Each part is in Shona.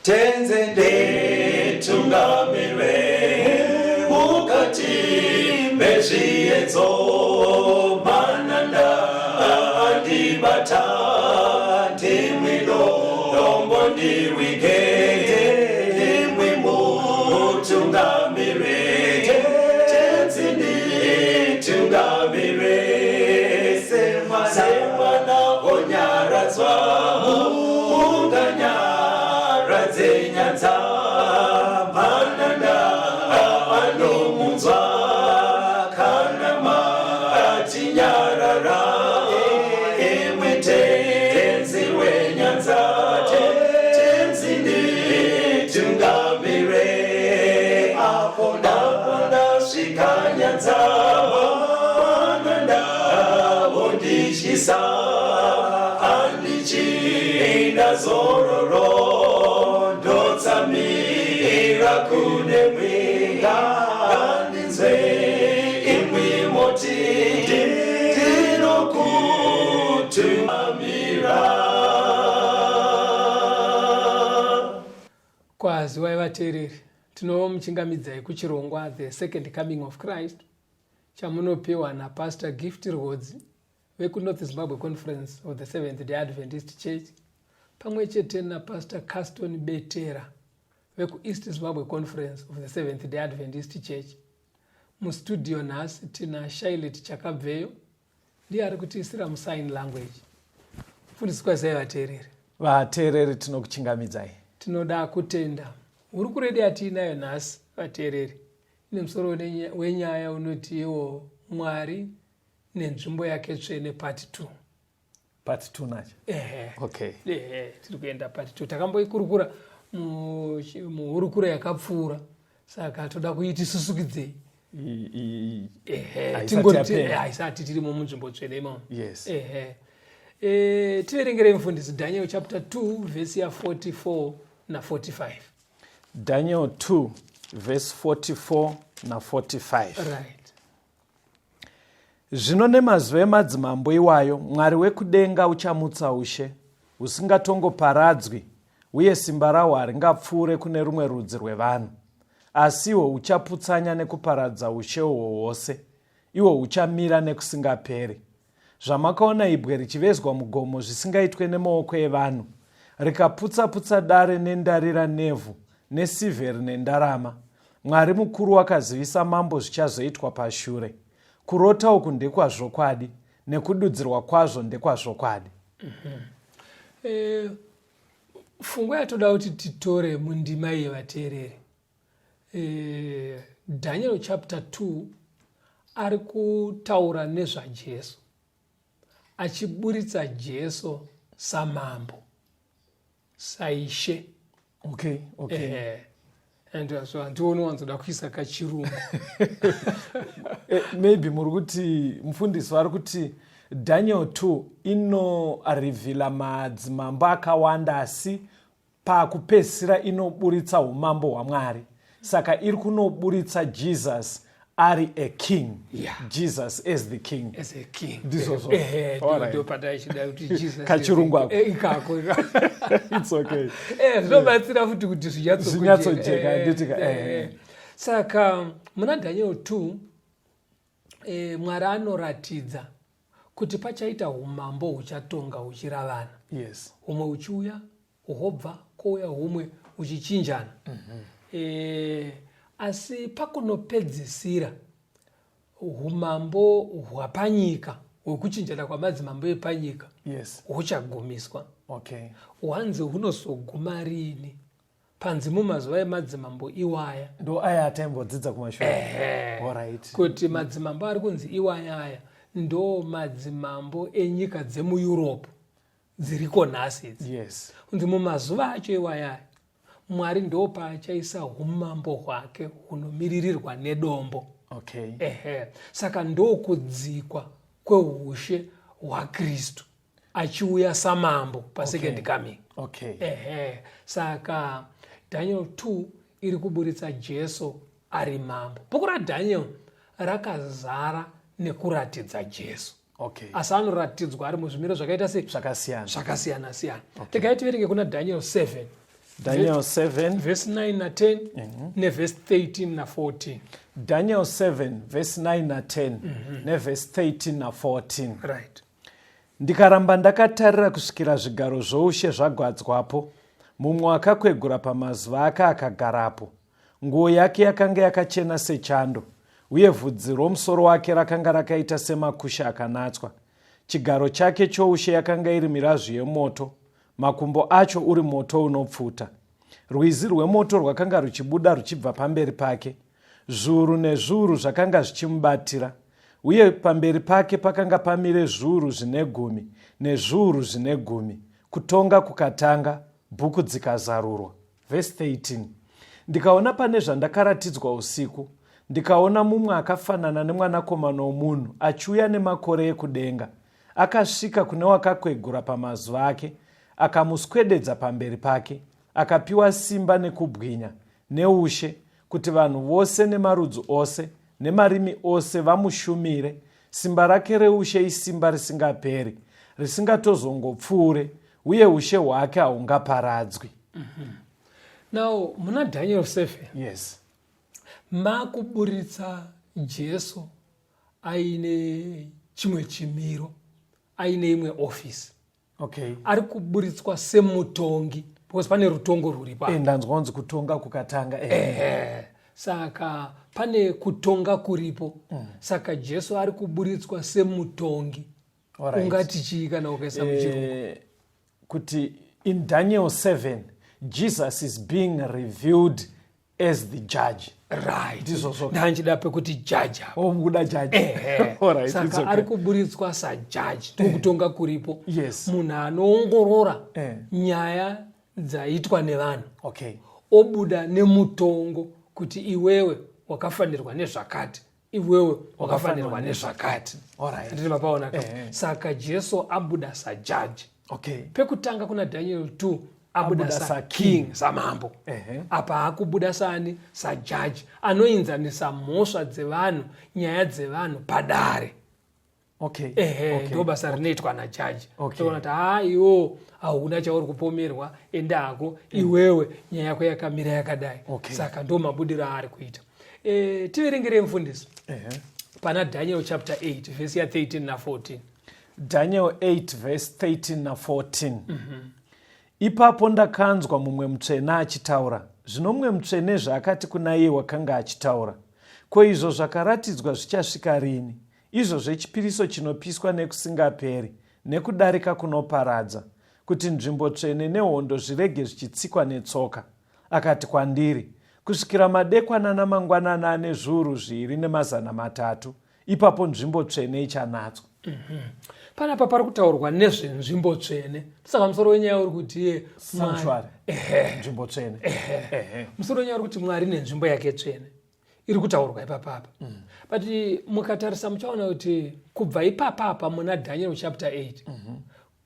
Tenzi nditungamire mukati mezviedzo, mananda andibata, ndimwi dombo ndiwige, ndimwi mutungamire. Tenzi nditungamire, semwana onyaradzwa, munganyaradze nyanza, mananda anomunzwa kana matinyarara. Imwi Tenzi wenyanza, Tenzi nditungamire, apo ndasvika nyanza, mananda ondityisa, handichina zororo, ndotsamira kune mwenga, ngandinzwe imwi moti ndinokutungamira. Kwaziwai vateereri, tinomuchingamidzai kuchirongwa The Second Coming of Christ chamunopiwa naPastor Gift Rwodzi vekuNorth Zimbabwe Conference of the Seventh Day Adventist Church pamwe chete naPastor Caston Betera vekuEast Zimbabwe Conference of the Seventh Day Adventist Church. Mustudio nhasi tina Shailet Chakabveyo, ndiye ari kutiisira musign language. Mufundisi, kwazai vateereri. Vateereri, tinokuchingamidzai. Tinoda kutenda. Hurukuro yedu yatiinayo nhasi, vateereri, ine musoro wenyaya unoti iwo Mwari nenzvimbo yake tsvene, part 2. Part 2 nacho? Ehe. Okay. Ehe, tiri kuenda part 2. Takamboikurukura muhurukuro yakapfuura, saka toda kuiti susukidzei. Ehe. Haisati Tingoti yapera. Haisati tirimo munzvimbo tsvene imomo. Yes. Ehe, tiverengerei mufundisi, Daniel chapter 2 vhesi ya44 na45. Daniel 2 verse 44 na45. Right. Zvino nemazuva emadzimambo iwayo, Mwari wekudenga uchamutsa ushe husingatongoparadzwi, uye simba rahwo haringapfuure kune rumwe rudzi rwevanhu, asi ihwo huchaputsanya nekuparadza ushe uhwo hwose, ihwo huchamira nekusingaperi. Zvamakaona ibwe richivezwa mugomo zvisingaitwe nemaoko evanhu, rikaputsa-putsa dare nendarira nevhu nesirivheri nendarama, Mwari mukuru wakazivisa mambo zvichazoitwa pashure. Kurota uku ndekwazvokwadi, nekududzirwa kwazvo ndekwazvokwadi. Pfungwa yatoda kuti titore mundima iyi, vateereri, Daniel chapter 2 ari kutaura nezvaJesu, achiburitsa Jesu samambo, saishe. And so handioni wanzoda kuisa kachirungu. Maybe muri kuti, mufundisi vari kuti Daniel 2 inoreveala madzimambo akawanda, asi pakupedzisira inoburitsa umambo hwaMwari, saka iri kunoburitsa Jesus ari a king. Jesus as the king. As a king. Ndizvozvo. Ehe. Alright. Ndo pataichida kuti Jesus Kachirungu ako. Ikako. It's okay. Zvinobatsira futi kuti zvinyatsokujeka. Zvinyatsojeka, handitika, Saka muna Daniel 2, Mwari anoratidza kuti pachaita umambo huchatonga huchiravana, humwe huchiuya, hwobva, kwouya humwe, huchichinjana. Asi pakunopedzisira umambo hwapanyika hwekuchinjana kwamadzimambo epanyika huchagumiswa. Hwanzi hunozoguma rini? Panzi mumazuva emadzimambo iwaya. Ndo aya ataimbodzidza kumashure. Alright. Kuti madzimambo ari kunzi iwaya aya ndo madzimambo enyika dzemuEurope dziriko nhasi idzi. Kunzi mumazuva acho iwaya aya, Mwari ndo paachaisa umambo hwake hunomiririrwa nedombo. Ehe, saka ndokudzikwa kweushe hwaKristu achiuya samambo pasecond coming. Ehe, saka Daniel 2 iri kuburitsa Jesu ari mambo. Bhuku raDaniel rakazara nekuratidza Jesu, asi anoratidzwa ari muzvimiro zvakaita sei? Zvakasiyana. Zvakasiyana siyana. Regai tiverenge kuna Daniel 7. Daniel 7 vhesi 9 na10 nevhesi 13 na14. Daniel 7 vhesi 9 na10 nevhesi 13 na14. Right. Ndikaramba ndakatarira kusvikira zvigaro zvoushe zvagadzwapo, mumwe akakwegura pamazuva ake akagarapo. Nguo yake yakanga yakachena sechando, uye vhudzi romusoro wake rakanga rakaita semakushe akanatswa. Chigaro chake choushe yakanga iri mirazvu yemoto, makumbo acho uri moto unopfuta. Rwizi rwemoto rwakanga ruchibuda ruchibva pamberi pake. Zviuru nezviuru zvakanga zvichimubatira, uye pamberi pake pakanga pamire zviuru zvine gumi nezviuru zvine gumi. Kutonga kukatanga, bhuku dzikazarurwa. Vhesi 13. Ndikaona pane zvandakaratidzwa usiku, ndikaona mumwe akafanana nemwanakomana womunhu achiuya nemakore ekudenga. Akasvika kune wakakwegura pamazuva ake, akamuswededza pamberi pake, akapiwa simba nekubwinya neushe, kuti vanhu vose nemarudzi ose nemarimi ose vamushumire. Simba rake reushe isimba risingaperi, risingatozongopfuure, uye ushe hwake haungaparadzwi. Now muna Daniel 7, makuburitsa Jesu aine chimwe chimiro, aine imwe ofisi. Ari kuburitswa semutongi because pane rutongo rwuripo. Ndanzwa kunzi kutonga kukatanga. Saka pane kutonga kuripo. Saka Jesu ari kuburitswa semutongi. Ungati chii kana ukaisa muchirungu? Kuti in Daniel 7 Jesus is being revealed as the judge. Right. Ndizvozvo. Ndanchida pekuti judge apa. Oh, mukuda judge. All right, Saka it's okay. ari kuburitswa sajaji, ndokutonga kuripo. Munhu anoongorora nyaya dzaitwa nevanhu. Obuda nemutongo kuti iwewe wakafanirwa nezvakati, iwewe wakafanirwa nezvakati. All right. Ndiri mapaona ka? Saka Jesu abuda sajaji. Pekutanga kuna Daniel 2 abuda Abuda sa sa king, king. samambo. Apa akubuda sani sajaji anoinzanisa mhosva dzevanhu, nyaya dzevanhu padare. Ndo basa rinoitwa najaji. Toona kuti haa, iwo hauna chauri kupomerwa, enda hako, iwewe nyaya yako yakamira yakadai. Saka ndo mabudiro aari kuita. Tiverengerei mufundisi. Pana Daniel chapter 8 verse ya 13 na 14. Daniel 8 verse 13 na 14. Ipapo ndakanzwa mumwe mutsvene achitaura. Zvino mumwe mutsvene zvaakati kuna iye wakanga achitaura, ko izvo zvakaratidzwa zvichasvika rini? Izvo zvechipiriso chinopiswa nekusingaperi, nekudarika kunoparadza, kuti nzvimbo tsvene nehondo zvirege zvichitsikwa netsoka. Akati kwandiri, kusvikira madekwana namangwanani ane zviuru zviviri nemazana matatu, ipapo nzvimbo tsvene ichanatswa. Panapa pari kutaurwa nezvenzvimbo tsvene. Saka musoro wenyaya uri kuti iye Sanctuary. Nzvimbo tsvene. Musoro wenyaya uri kuti Mwari nenzvimbo yake tsvene iri kutaurwa ipapapa. But mukatarisa muchaona kuti kubva ipapapa muna Daniel chapter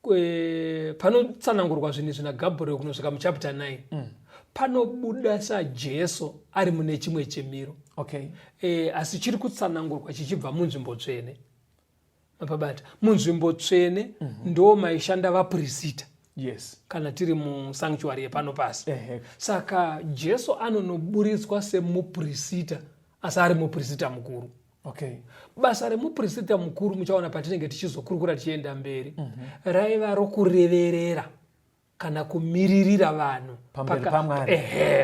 8, panotsanangurwa zvinhu izvi naGabriel kunosvika muchapter 9, panobuda saJesu ari mune chimwe chimiro. Asi chiri kutsanangurwa chichibva munzvimbo tsvene. Mapabata munzvimbo tsvene ndo maishanda vapurisita. Kana tiri musanctuary yepano pasi. Saka Jesu anonoburitswa semupurisita, asi ari mupurisita mukuru. Basa remupurisita mukuru muchaona patinenge tichizokurukura tichienda mberi, raiva rokureverera kana kumiririra vanhu Pamberi paMwari.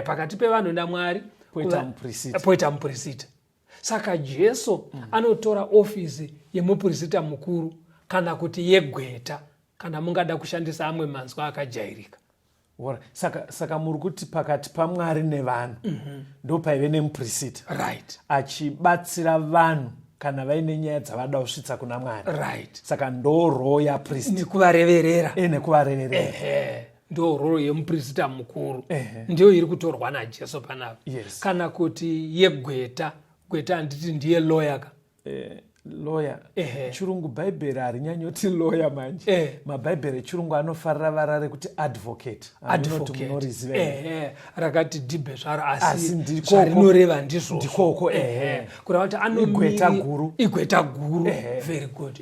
Pakati pevanhu naMwari, Poita mupurisita. Poita mupurisita. Saka Jesu anotora ofisi yemupurisita mukuru kana kuti yegweta, kana mungada kushandisa amwe manzwi akajairika. Ora, saka muri kuti pakati paMwari nevanhu ndo paive nemupurisita. Achibatsira vanhu kana vaine nyaya dzavada kusvitsa kuna Mwari. Saka ndo role yapriest. Nekuvareverera. Nekuvareverera. Ndo role yemupurisita mukuru. Ndiyo iri kutorwa naJesu panapa. Kana kuti yegweta. Gweta handiti ndiye lawyer ka? Lawyer. Chirungu Bhaibheri harinyanyoti lawyer manje. Mabhaibheri echirungu anofarira vara rekuti advocate. Hamunoti Advocate. munoriziva here? Rakati dhibhe zvaro, asi Asi ndikoko. zvarinoreva ndizvozvo. Ndikoko, Kureva kuti Igweta guru. Igweta guru. Very good.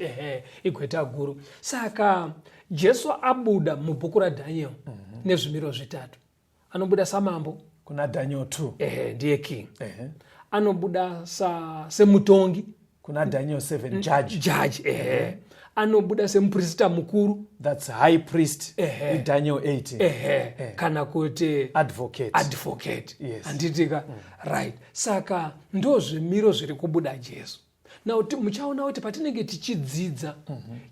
Igweta guru. Saka Jesu abuda mubhuku raDaniel nezvimiro zvitatu. Anobuda samambo kuna Daniel 2. Ehe, ndiye king. Anobuda semutongi kuna Daniel 7, judge. Judge, ehe. Anobuda semuprista mukuru. That's high priest iDaniel 8. Ehe, kana kuti advocate. Advocate. Yes. Handitika? Right, saka ndo zvimiro zviri kubuda Jesu. Now muchaona kuti patinenge tichidzidza,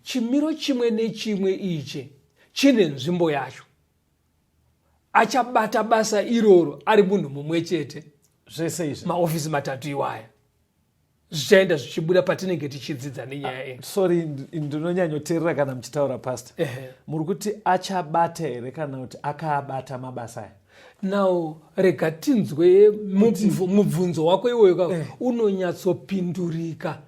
chimiro chimwe nechimwe ichi chine nzvimbo yacho. Achabata basa iroro ari munhu mumwe chete. Zvese izvi. Maofisi matatu iwaya zvichaenda zvichibuda patinenge tichidzidza nenyaya iyi. Sorry, ndinonyanyoteerera kana muchitaura, pastor. Muri kuti achabata here kana kuti akaabata mabasa aya? Now rega tinzwe mubvunzo wako iwoyo ka unonyatsopindurika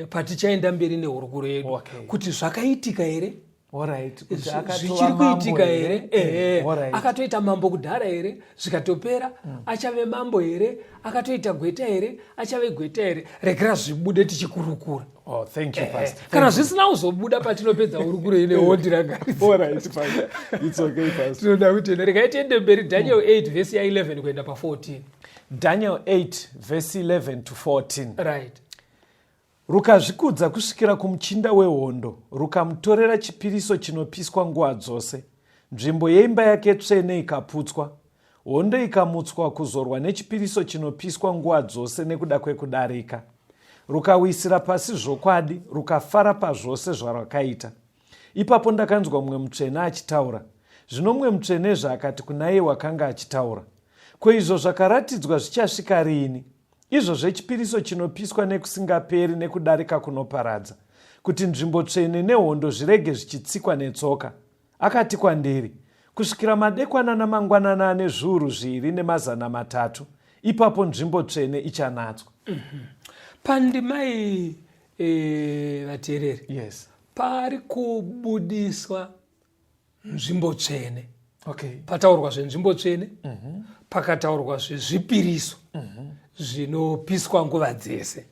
patichaenda mberi nehurukuro yedu kuti zvakaitika here, Alright, kuti akatova zvichiri mambo kuitika here. Ehe. Akatoita mambo kudhara here zvikatopera? Achave mambo here? Akatoita gweta here? Achave gweta here? Regera zvibude tichikurukura. Oh, thank you, pastor. Kana zvisina kuzobuda patinopedza hurukuro ine wondirangaridza. Alright, pastor. It's okay, pastor. Tinoda kutenda. Regai tiende mberi. Daniel 8 vhesi ya11 kuenda pa14. Daniel 8 verse 11 to 14. Right. Rukazvikudza kusvikira kumuchinda wehondo, rukamutorera chipiriso chinopiswa nguva dzose. Nzvimbo yeimba yake tsvene ikaputswa. Hondo ikamutswa kuzorwa nechipiriso chinopiswa nguva dzose nekuda kwekudarika. Rukawisira pasi zvokwadi, rukafara pazvose zvarwakaita. Ipapo ndakanzwa mumwe mutsvene achitaura. Zvino mumwe mutsvenezve akati kuna iye wakanga achitaura, "Ko izvo zvakaratidzwa zvichasvika riini, izvo zvechipiriso chinopiswa nekusingaperi nekudarika kunoparadza, kuti nzvimbo tsvene nehondo zvirege zvichitsikwa netsoka?" Akati kwandiri, "Kusvikira madekwana namangwanana ane 2300, ipapo nzvimbo tsvene ichanatswa." Pandima iyi, vateereri, Yes. pari kubudiswa nzvimbo tsvene. Pataurwa zvenzvimbo tsvene, pakataurwa zvezvipiriso zvinopiswa nguva dzese.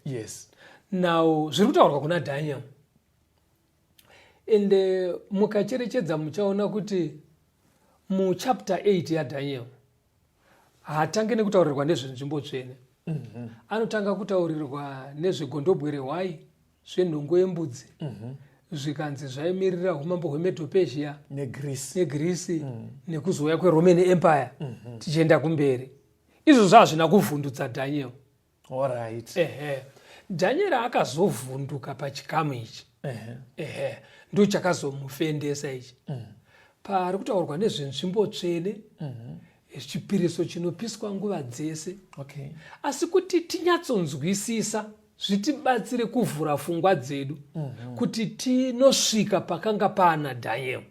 Now zviri kutaurwa kuna Daniel, ende mukacherechedza muchaona kuti muchapter 8 yaDaniel haatange nekutaurirwa nezvenzvimbo tsvene. Anotanga kutaurirwa nezvegondobwe rehwai, zvenhongo yembudzi, zvikanzi zvaimirira umambo hweMedo-Persia neGreece. neGreece, nekuzouya kweRoman Empire tichienda kumberi. Izvozvo hazvina kuvhundutsa Daniel. Ehe, Daniel akazovhunduka pachikamu ichi. Ehe, ndo chakazomufendesa ichi. Pari kutaurwa nezvenzvimbo tsvene, chipiriso chinopiswa nguva dzese. Asi kuti tinyatsonzwisisa, zvitibatsire kuvhura pfungwa dzedu kuti tinosvika pakanga paana Daniel,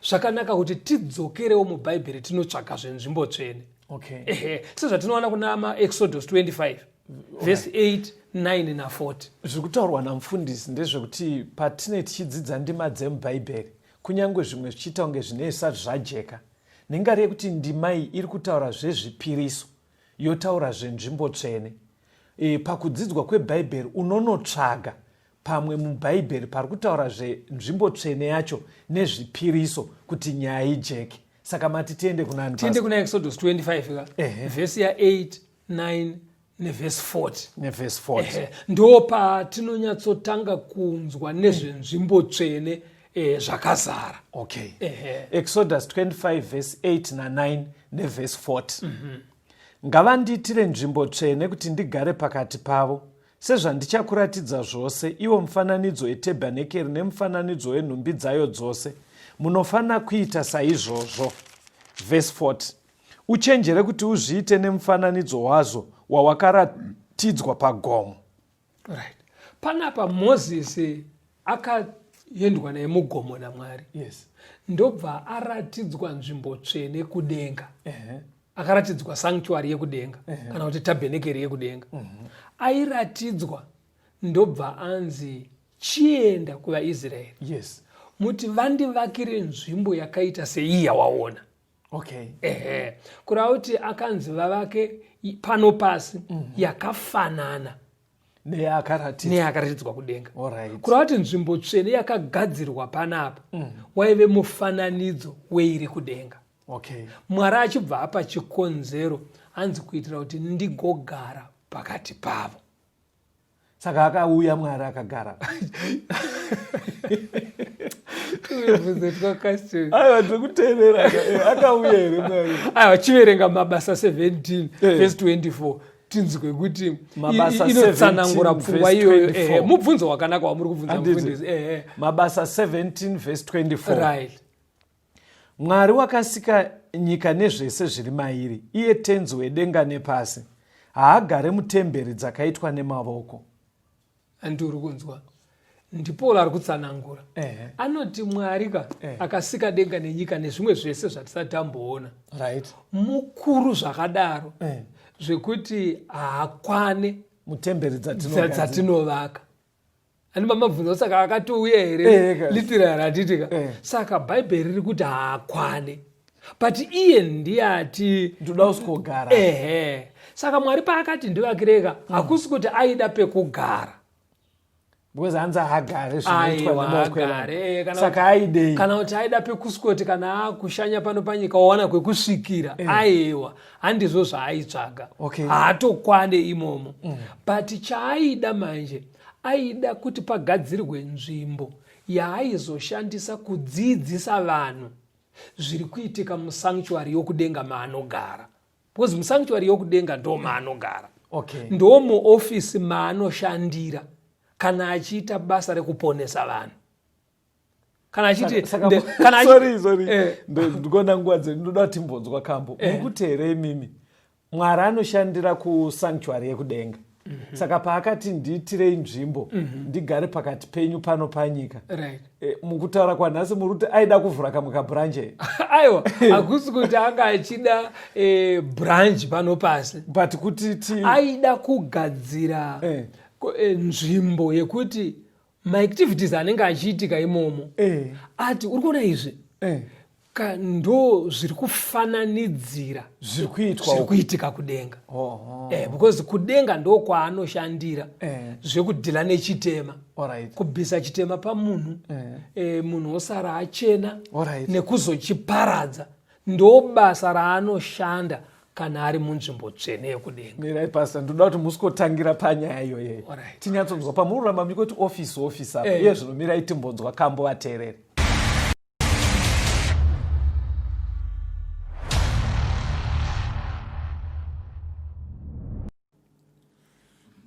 zvakanaka kuti tidzokerewo mubhaibheri tinotsvaga zvenzvimbo tsvene. Ehe, sezvatinowana kuna maExodus 25 vhesi 8, 9 na40. Zviri kutaurwa namufundisi ndezvekuti patine tichidzidza ndima dzemubhaibheri, kunyange zvimwe zvichiita kunge zvinee zvisati zvajeka, nengari yekuti ndima iyi iri kutaura zvezvipiriso, yotaura zvenzvimbo tsvene, pakudzidzwa kwebhaibheri unonotsvaga pamwe mubhaibheri pari kutaura zvenzvimbo tsvene yacho nezvipiriso kuti nyaya ijeke. Saka mati tiende kunani? Tiende kuna Exodus 25 ka, vhesi ya8, 9 nevhesi 40. Nevhesi 40. Ehe, ndo patinonyatsotanga kunzwa nezvenzvimbo tsvene zvakazara. Exodus 25 vhesi 8 na9 nevhesi 40. "Ngavandiitire nzvimbo tsvene kuti ndigare pakati pavo, sezvandichakuratidza zvose, iwo mufananidzo wetebhanekeri nemufananidzo wenhumbi dzayo dzose. Munofanira kuita saizvozvo." Vhesi 40: "Uchenjere kuti uzviite nemufananidzo wazvo wawakaratidzwa pagomo." Right, panapa Mozisi akaendwa naye mugomo naMwari, ndobva aratidzwa nzvimbo tsvene kudenga. Akaratidzwa sanctuary yekudenga, kana kuti tabhenekeri yekudenga. Airatidzwa, ndobva anzi, "Chienda kuvaIsraeri, muti vandivakire nzvimbo yakaita seiyi yawaona." Ehe, kureva kuti akanzi vavake pano pasi yakafanana neyakaratidzwa. Neyakaratidzwa kudenga. Kureva kuti nzvimbo tsvene yakagadzirwa panapa waive mufananidzo weiri kudenga. Okay. Mwari achibva apa chikonzero, hanzi kuitira kuti ndigogara pakati pavo. Saka akauya Mwari akagara. Aiwa, ndiri kuteerera. Akauya here Mwari? Aiwa, chiverenga Mabasa 17 verse 24 tinzwe kuti Mabasa inotsanangura 17 pfungwa verse iyoyo. 24. Mubvunzo wakanaka wamuri kubvunza. Handiti. Mufundisi, ehe. Mabasa 17 verse 24. Right. Mwari wakasika nyika nezvese zviri mairi, iye tenzi wedenga nepasi, haagare mutemberi dzakaitwa nemavoko. Handi uri kunzwa, ndiPaul ari kutsanangura. Anoti Mwari ka akasika denga nenyika nezvimwe zvese zvatisati tamboona, mukuru zvakadaro zvekuti haakwane mutemberi dzatinovaka. Ani mamabvunza, saka akatouya here? Literally, hatitika? Saka Bhaibheri riri kuti haakwane, but iye ndiye ati ndoda usingogara. Ehe, saka Mwari paakati ndivakireka, hakusi kuti aida pekugara. Because hanzi haagare zvinoitwa Aiwa, nemaoko haagare, evanhu. kana Saka aidei? Kana kuti aida pekuswoti kana akushanya pano panyika wawana kwekusvikira. Aiwa, handizvo zvaaitsvaga. Haatokwane imomo, but chaaida manje, aida kuti pagadzirwe nzvimbo yaaizoshandisa kudzidzisa vanhu zviri kuitika musanctuary yokudenga maanogara, because musanctuary yokudenga ndo maanogara. Ndo muofisi maanoshandira kana achiita basa rekuponesa vanhu, kana achiti kana Sorry, sorry. Ndikuona nguva dzedu, ndoda timbonzwa kambo. Muri kuti here imimi Mwari anoshandira kusanctuary yekudenga? Saka paakati ndiitirei nzvimbo ndigare pakati penyu pano panyika, mukutaura kwanhasi muri kuti aida kuvhura kamwe kabranch? Aiwa, hakusi kuti anga achida branch pano pasi. But kuti ti Aida kugadzira nzvimbo yekuti maactivities anenge achiitika imomo, ati uri kuona izvi ka, ndo zviri kufananidzira zviri kuitwa zviri uku. Kuitika kudenga. Oho. Because kudenga ndo kwaanoshandira zvekudhila nechitema, kubvisa chitema pamunhu, munhu osara achena, nekuzochiparadza. Ndo basa raanoshanda kana ari munzvimbo tsvene yekudenga. Mirai, Pastor, ndoda kuti musikotangira panyaya iyoyeyo, tinyatsonzwa pamururamba muchikoti office, office apa. Iye zvino mirai timbonzwa kambo, vateerere.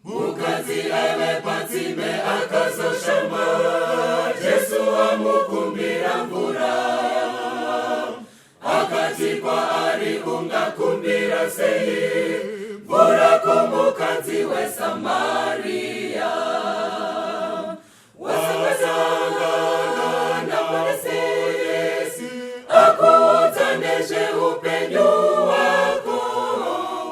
Mukadzi aive patsime akazoshama, Jesu amukumbira mvura. Akati kwaari, ungakumbira sei mvura kumukadzi weSamaria? Wasangana naMoseesi, akuudza nezveupenyu hwako.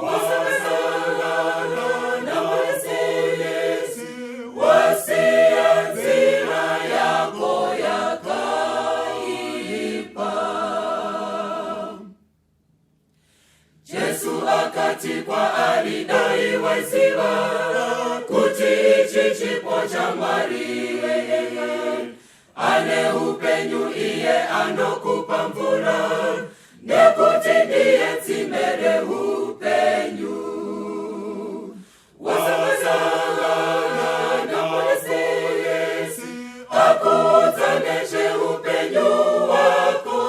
Wasangana naMoseesi, wasiya nzira yako yakaipa. Jesu akati kwaari, dai waiziva kuti ichi chipo chaMwari, ane upenyu iye anokupa mvura, nekuti ndiye tsime reupenyu. Wasangana naMoseesi, akuudza nezveupenyu hwako.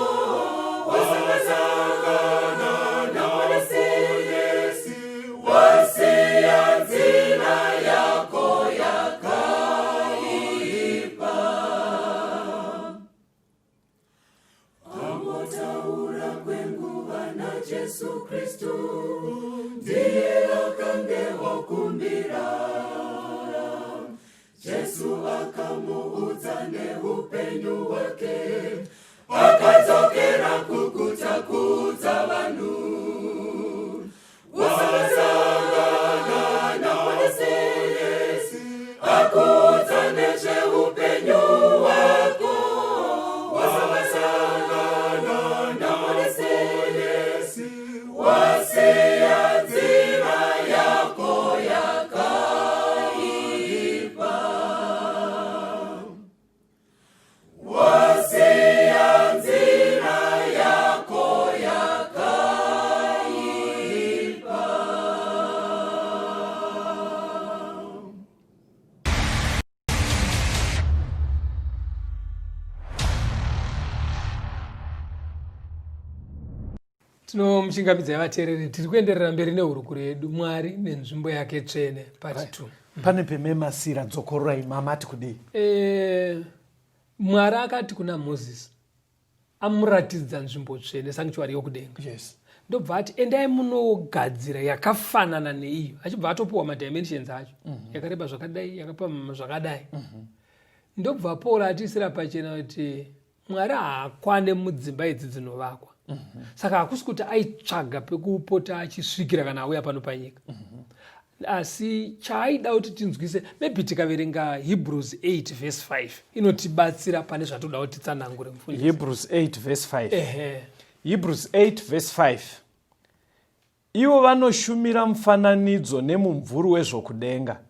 Wasangana naMoseesi, wasiya nzira yako yakaipa. Ambotaura kwenguva naJesu Kristu, ndiye akange okumbira. Jesu akamuudza neupenyu hwake, akadzokera kuguta kuudza vanhu. Wasangana naMoseesi, akuudza nezveupenyu hwako. Wasangana naMoseesi, wasiya Tinomuchingamidzai vateereri, tiri kuenderera mberi nehurukuro yedu Mwari nenzvimbo yake tsvene part 2. Pane pememasira dzokororai mamati kudii? E, Mwari akati kuna Mozisi amuratidza nzvimbo tsvene sanctuary yokudenga. Yes. Ndobva ati endai munogadzira yakafanana neiyo, achibva atopiwa madimensions acho yakareba zvakadai, yakapamhama zvakadai. Ndobva Paul atiisira pachena kuti Mwari haakwane mudzimba idzi dzinovakwa. Saka hakusi kuti aitsvaga pekupota achisvikira kana auya pano panyika. Asi chaaida kuti tinzwise, maybe tikaverenga Hebrews 8 verse 5 inotibatsira pane zvatoda kuti titsanangure mufundisi. Hebrews 8 verse 5. Ehe. Hebrews 8 verse 5. Ivo vanoshumira mufananidzo nemumvuri wezvokudenga,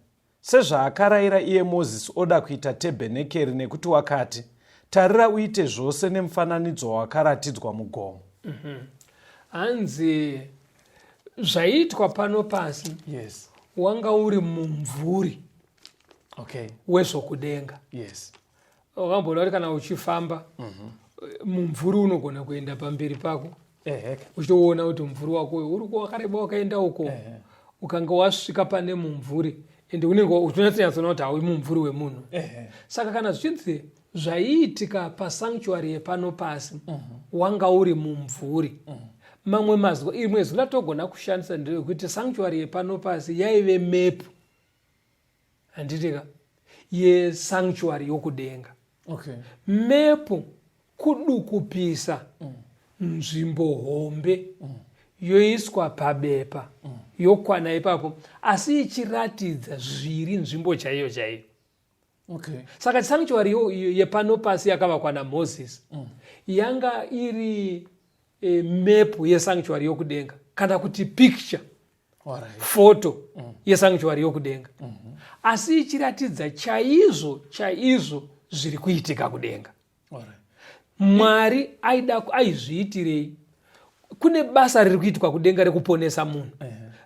sezvaakaraira iye Mozisi oda kuita tebhenekeri, nekuti wakati, Tarira uite zvose nemufananidzo wawakaratidzwa mugomo. Hanzi zvaiitwa pano pasi Yes. wanga uri mumvuri Okay. wezvokudenga. Yes. Wakamboona kuti kana uchifamba mumvuri unogona kuenda pamberi pako uchitoona kuti mumvuri wako uyu uri wakareba wakaenda uko, ukanga wasvika pane mumvuri ende unenge uchinyatsonyatsoona kuti hauyi mumvuri wemunhu. Saka kana zvichinzi zvaiitika pasanctuary yepano pasi wanga uri mumvuri, mamwe mazwi, rimwe zwi ratogona kushandisa nderekuti sanctuary yepano pasi yaive mepu, handitika, yesanctuary yokudenga. Okay. Mepu kudukupisa nzvimbo hombe yoiswa pabepa yokwana ipapo, asi ichiratidza zviri nzvimbo chaiyo chaiyo. Okay. Saka sanctuary yepano pasi yakavakwa naMoses yanga iri mepu yesanctuary yokudenga, kana kuti picture, Alright. Foto yesanctuary yokudenga, asi ichiratidza chaizvo chaizvo zviri kuitika kudenga. Alright. Mwari aida aizviitirei? Kune basa riri kuitwa kudenga rekuponesa munhu,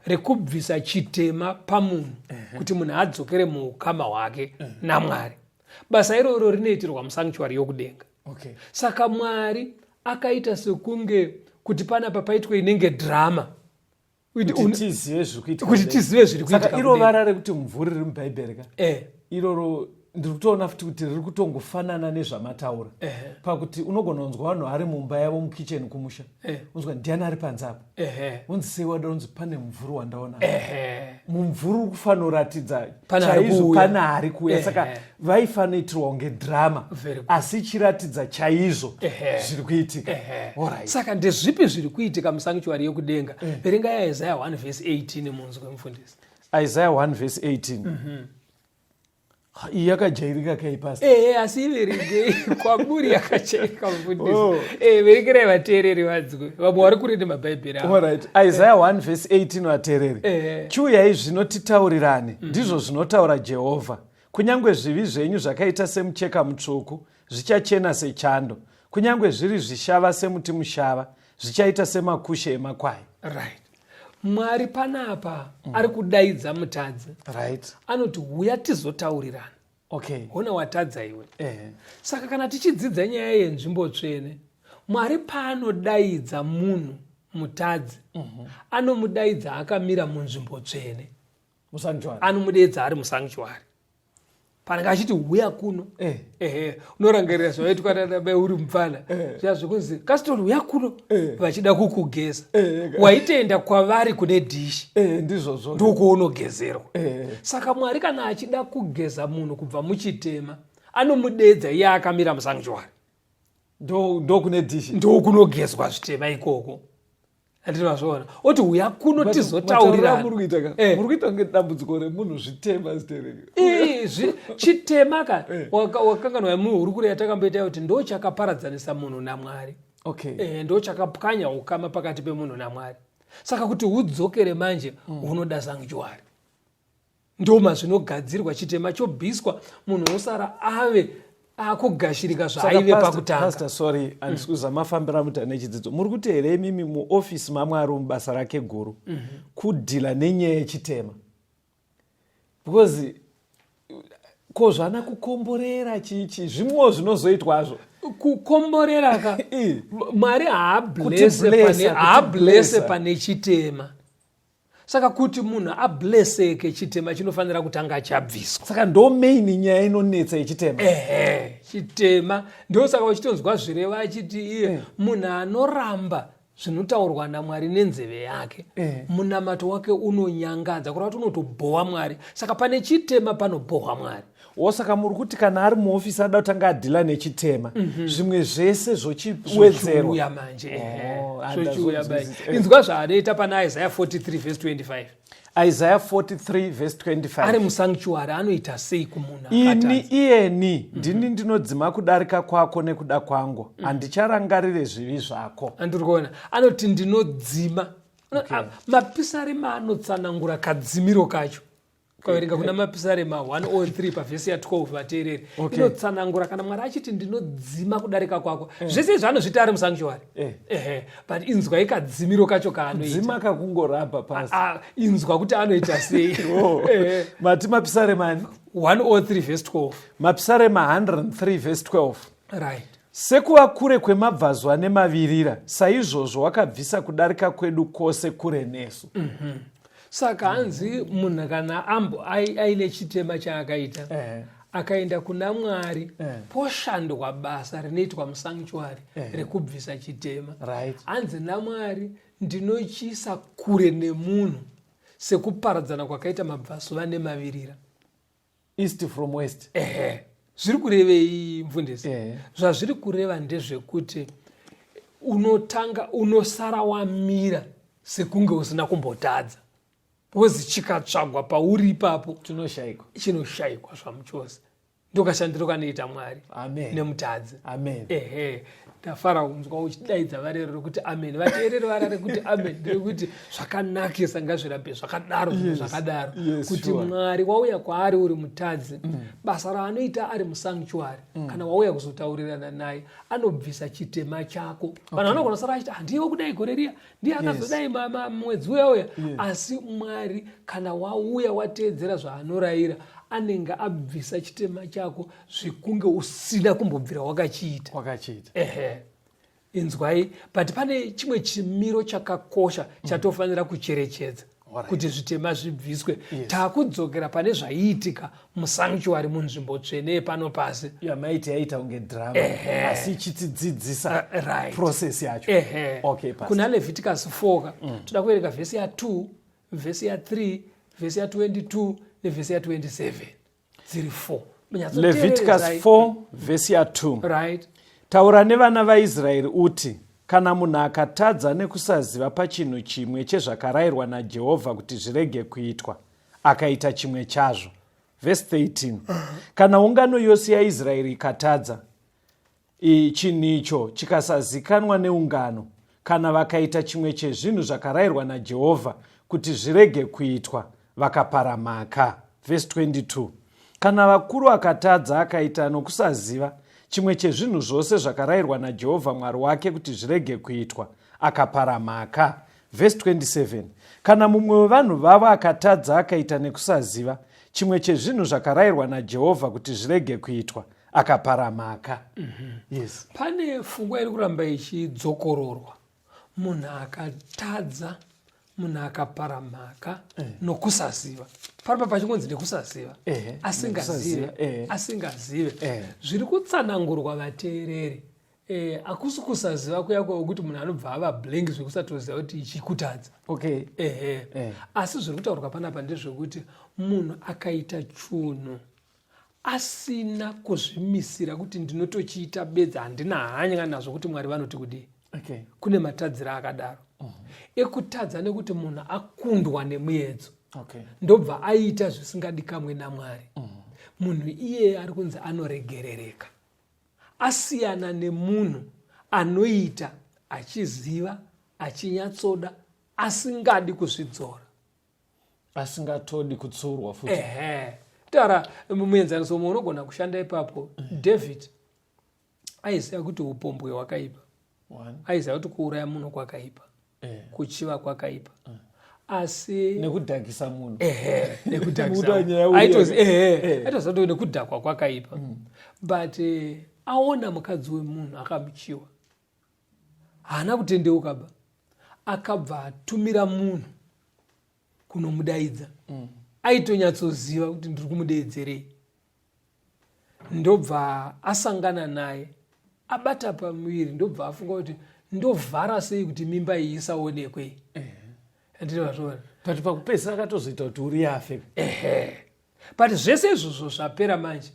rekubvisa chitema pamunhu kuti munhu adzokere muukama hwake naMwari. Basa iroro rinoitirwa musanctuary yokudenga. Okay. Saka Mwari akaita sekunge kuti panapa paitwe inenge drama kuti tizive zviri kuitika kuti kudenga. Tizive zviri kuitika Saka iro kudenga. Vara rekuti mumvuri riri mubhaibheri ka, iroro ndiri kutoona futi kuti riri kutongofanana nezvamataura, pakuti unogona kunzwa vanhu vari mumba yavo mukicheni kumusha, unzwa ndiani ari panze apo, unzi sei wada, unzi pane mumvuri wandaona. Mumvuri uri kufanoratidza Pane ari chaizvo kuuya. pane ari kuuya. Saka vaifanoitirwa kunge drama, Very good. asi ichiratidza chaizvo zviri kuitika. Alright. Saka ndezvipi zviri kuitika musanctuary yokudenga? Verengai Isaiah 1 verse 18 munzwe, mufundisi. Isaiah 1 verse 18. Ha, iyi yakajairika kai, pastor? Ehe, asi iverengei kwamuri yakajairika, mufundisi. Oh. Verengerai vateereri vadzwe, vamwe vari kure nemabhaibheri avo. Alright. Isaiah 1 verse 18, vateereri. Chiuyai zvino titaurirane, ndizvo zvinotaura Jehovha. Kunyange zvivi zvenyu zvakaita semucheka mutsvuku, zvichachena sechando. Kunyange zviri zvishava semuti mushava, zvichaita semakushe emakwai. Right, Mwari panapa ari kudaidza mutadzi. Anoti, "Huya tizotaurirana." Hona watadza iwe. Saka kana tichidzidza nyaya yenzvimbo tsvene, Mwari paanodaidza munhu mutadzi, anomudaidza akamira munzvimbo tsvene. Musanctuary. Anomudaidza ari musanctuary panenge achiti, "Huya kuno." Ehe, unorangarira zvavaitwa nanabai uri mupfana, zviya zvekunzi, "Kasitoni, huya kuno," vachida kukugeza. Waitoenda kwavari kune dhishi. Ndizvozvo. Ndokuonogezerwa. Saka Mwari kana achida kugeza munhu kubva muchitema, anomudedza iye akamira musanctuary. Ndokune dhishi. Ndokunogezwa zvitema ikoko, anditi mazvoona? Oti, "Huya kuno tizotaurirana." Muri kuita ka, muri kuita kunge dambudziko remunhu zvitema, zitereki. Chitema ka, wakanganwa muhurukuro yatakamboita kuti ndo chakaparadzanisa munhu naMwari. Ndo chakapwanya ukama pakati pemunhu naMwari. Saka kuti hudzokere manje, hunoda sanctuary, ndo mazvinogadzirwa, chitema chobviswa, munhu osara ave akugashirika zvaaive pakutanga. Pastor, sorry, handisi kuziva mafambiro amuita nechidzidzo. Muri kuti here imimi muofisi maMwari, mubasa rake guru, kudhila nenyaya yechitema? Because ko zvana kukomborera chichi zvimwewo zvinozoitwazvo. Kukomborera ka, Mwari haablese pane chitema. Saka kuti munhu ableseke, chitema chinofanira kutanga chabviswa. Saka ndo main nyaya inonetsa yechitema. Ehe, chitema. Ndosaka uchitonzwa zvireva achiti iye munhu anoramba zvinotaurwa naMwari nenzeve yake, munamato wake unonyangadza, kureva kuti unotobhowa Mwari. Saka pane chitema panobhohwa Mwari. Wo, saka muri kuti kana ari muofisi ada kutanga adhila nechitema, zvimwe zvese zvochiwedzerwa. Zvochiuya manje, ehe. Oh, Zvochiuya manje. Handazonzwisisa. Inzwa zvaanoita pana Isaiah 43 vhesi 25. Isaiah 43 vhesi 25. Ari musanctuary anoita sei kumunhu Ini, akatadza? iyeni ndini ndinodzima kudarika kwako nekuda kwangu, handicharangarire zvivi zvako. Andiri kuona anoti ndinodzima. Mapisarema anotsanangura kadzimiro kacho. Ukaverenga kuna Mapisarema 103 pavhesi ya12, vateereri, inotsanangura kana Mwari achiti ndinodzima kudarika kwako. Zvese izvi anozviita ari musanctuary. Ehe, but inzwai kadzimiro kacho kaanoita. Dzima kakungorabha pasi. Ah, inzwa kuti anoita sei. Oh. Ehe. Mati mapisaremani? 103 vhesi 12. Mapisarema 103 vhesi 12. Right. Sekuva kure kwemabvazuva nemavirira, saizvozvo wakabvisa kudarika kwedu kwose kure nesu. Saka hanzi munhu kana ambo aine chitema chaakaita, akaenda kuna Mwari, poshandwa basa rinoitwa musanctuary rekubvisa chitema. Hanzi naMwari, ndinochiisa kure nemunhu sekuparadzana kwakaita mabvazuva nemavirira. East from west. Ehe. Zviri kurevei, mufundisi? Zvazviri kureva ndezvekuti unotanga unosara wamira sekunge usina kumbotadza, because chikatsvagwa pauri ipapo, Chinoshayikwa. Chinoshayikwa zvamuchose. Ndokashandiro kanoita Mwari Amen. nemutadzi. Amen. Ehe, ndafara kunzwa uchidaidza varero rekuti amen. Vateereri vara rekuti amen nderekuti zvakanakisa, ngazvirambe zvakadaro, zvinhu zvakadaro, kuti Mwari wauya kwaari uri mutadzi, basa raanoita ari musanctuary, kana wauya kuzotaurirana naye, anobvisa chitema chako. Vanhu vanogona kusara achiti, "Ah, ndiye wekudai gore riya, ndiye akazodai mwedzi uya uya." Asi Mwari kana wauya wateedzera zvaanorayira, anenge abvisa chitema chako zvekunge usina kumbobvira wakachiita. Wakachiita. Ehe, inzwai, but pane chimwe chimiro chakakosha chatofanira kucherechedza kuti zvitema zvibviswe. Taakudzokera pane zvaiitika musanctuary, munzvimbo tsvene yepano pasi. Yamaiti yaita kunge drama, asi ichitidzidzisa process yacho. Ehe. Okay, Pastor. Kuna Leviticus 4 ka, toda kuverenga vhesi ya2, vhesi ya3, vhesi ya22 nevhesi ya27, dziri 4. Leviticus 4 vhesi ya2. Right. Taura nevana vaIsraeri uti, kana munhu akatadza nekusaziva pachinhu chimwe chezvakarayirwa naJehovha kuti zvirege kuitwa, akaita chimwe chazvo. Vhesi 13. Kana ungano yose yaIsraeri ikatadza, chinhu icho chikasazikanwa neungano, kana vakaita chimwe chezvinhu zvakarayirwa naJehovha kuti zvirege kuitwa, vakapara mhaka. Vhesi 22. Kana vakuru akatadza, akaita nokusaziva chimwe chezvinhu zvose zvakarayirwa naJehovha Mwari wake kuti zvirege kuitwa, akapara mhaka. Vhesi 27. Kana mumwe wevanhu vavo akatadza, akaita nekusaziva chimwe chezvinhu zvakarayirwa naJehovha kuti zvirege kuitwa, akapara mhaka. Yes. Pane pfungwa iri kuramba ichidzokororwa: munhu akatadza, munhu akapara mhaka nokusaziva. Paramba pachingonzi nekusaziva, asingazive. Nekusaziva. Asingazive. Zviri kutsanangurwa, vateereri, hakusi kusaziva kuya kwekuti munhu anobva ava blank zvekusatoziva kuti ichikutadza. Ehe. Asi zviri kutaurwa panapa ndezvekuti munhu akaita chunhu asina kuzvimisira kuti ndinotochiita bedzi, handina hanya nazvo kuti Mwari vanoti kudii. Kune matadziro akadaro ekutadza nekuti munhu akundwa nemuedzo, ndobva aita zvisingadikamwe naMwari. Munhu iyeye ari kunzi anoregerereka, asiyana nemunhu anoita achiziva, achinyatsoda, asingadi kuzvidzora. Asingatodi kutsurwa futi. Ehe, taura muenzaniso umwe unogona kushanda ipapo. David aiziva kuti upombwe hwakaipa. One. Aiziva kuti kuuraya munhu kwakaipa, kuchiva kwakaipa, asi Nekudhakisa munhu. Ehe, Nekuda nyaya uye. Ehe, aitoziva kuti nekudhakwa kwakaipa, but Aona mukadzi wemunhu akamuchiwa, haana kutendeuka ba, akabva atumira munhu kunomudaidza. Aitonyatsoziva kuti ndiri kumudeedzerei. Ndobva asangana naye, abata pamuviri, ndobva afunga kuti ndovhara sei kuti mimba iyi isaonekwe. Andinozviona. But pakupedzisira akatozoita kuti uri afe. Ehe, but zvese izvozvo zvapera manje,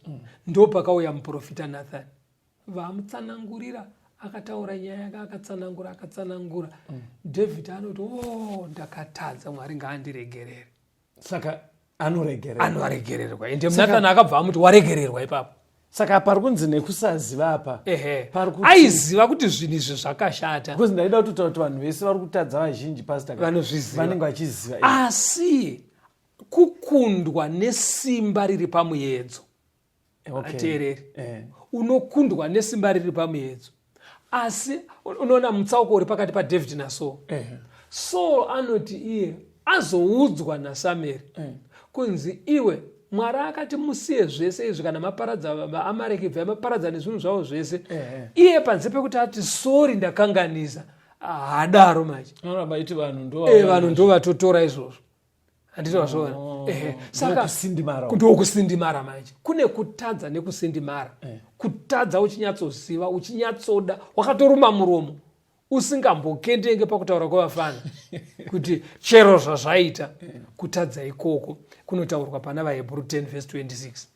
ndopakauya muprofita Nathan, vamutsanangurira, akataura nyaya yake, akatsanangura, akatsanangura. David anoti, "O oh, ndakatadza, Mwari ngaandiregerere." Saka anoregererwa? Anoregererwa. Ende Nathan akabva amuti, "Waregererwa," ipapo. Saka pari kunzi nekusaziva apa? Ehe. Pari kuti aiziva kuti zvinhu izvi zvakashata. Because ndaida kutotaura kuti vanhu vese vari kutadza, vazhinji, Pastor, vanozviziva. Vanenge vachiziva. Asi kukundwa nesimba riri pamuedzo. Ateereri. Unokundwa nesimba riri pamuedzo, asi unoona mutsauko uri pakati paDavid naSaul. Saul anoti iye azoudzwa naSamueri kunzi, "Iwe, Mwari akati musiye zvese izvi, kana maparadza vaAmareki, bvai maparadza nezvinhu zvavo zvese." Iye panze pekuti ati, "Sorry, ndakanganisa," haadaro manje. Anoramba aiti vanhu ndo Vanhu ndo vatotora izvozvo, handiti vazviona? Ehe, saka ndokusindimara. Ndokusindimara manje. Kune kutadza nekusindimara. Kutadza uchinyatsoziva, uchinyatsoda, wakatoruma muromo, usingambokendenge pakutaura kwevafana kuti chero zvazvaita. Kutadza ikoko kunotaurwa pana vaHebrew 10 vhesi 26.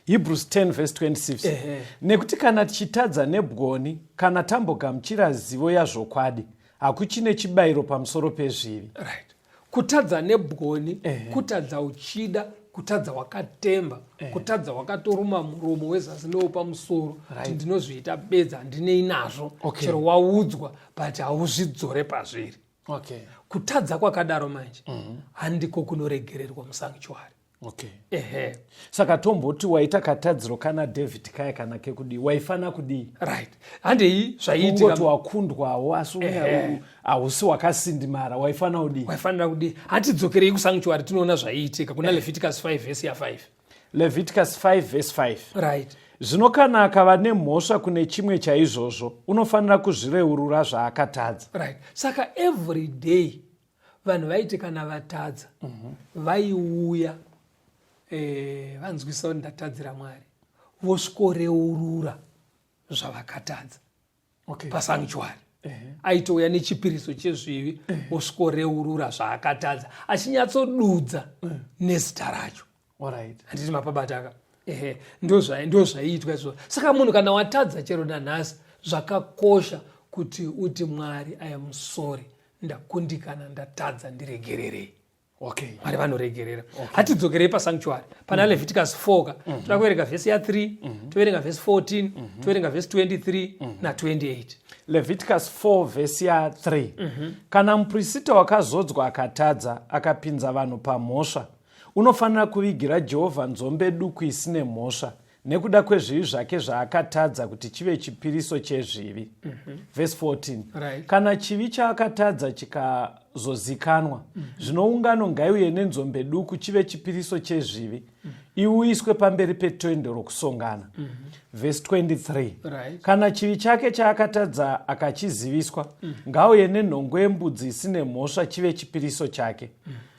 Hebrews 10 verse 26. Nekuti kana tichitadza nebwoni, kana tambogamuchira zivo yazvokwadi, hakuchine chibayiro pamusoro pezvivi. Right, kutadza nebwoni, kutadza uchida, kutadza wakatemba, kutadza wakatoruma muromo wezasi newopamusoro kuti ndinozviita bedza, handinei nazvo. Chero waudzwa, but hauzvidzore pazviri. Kutadza kwakadaro manje handiko kunoregererwa musanctuary. Ehe. Saka tomboti waita katadziro kana David kaya kana kekudii, waifana kudii? Right, handei zvaiitika. Ungoti wakundwawo, asi hausi wakasindimara, waifana kudii? Waifanira kudii? Hatidzokerei kusanctuary, tinoona zvaiitika kuna Leviticus 5 vhesi ya5. Leviticus 5 verse 5. Right. Zvino kana akava nemhosva kune chimwe chaizvozvo, unofanira kuzvireurura zvaakatadza. Right, saka every day vanhu vaiti kana vatadza, vaiuya, vanzwisa kuti ndatadzira Mwari, vosvikoreurura zvavakatadza pasanctuary. Aitouya nechipiriso chezvivi, osvikoreurura zvaakatadza achinyatsodudza nezita racho. Handiti mapabataka? Ehe, ndo zvaiitwa izvozvo. Saka munhu kana watadza, chero nanhasi zvakakosha kuti uti, "Mwari, I am sorry, ndakundikana, ndatadza, ndiregererei." Mwari vanoregerera. Hatidzokerei pasanctuary pana Leviticus 4 ka. Toda kuverenga vhesi ya3, toverenga vhesi 14, toverenga vhesi 23 na28. Leviticus 4 vhesi ya3. Kana muprista wakazodzwa akatadza, akapinza vanhu pamhosva, unofanira kuvigira Jehovha nzombe duku isine mhosva nekuda kwezvivi zvake zvaakatadza, kuti chive chipiriso chezvivi. Vhesi 14. Kana chivi chaakatadza chikazozikanwa, zvino ungano ngaiuye nenzombe duku chive chipiriso chezvivi, iuyiswe pamberi petende rokusongana. Vhesi 23. Kana chivi chake chaakatadza akachiziviswa, ngauye nenhongo yembudzi isine mhosva chive chipiriso chake.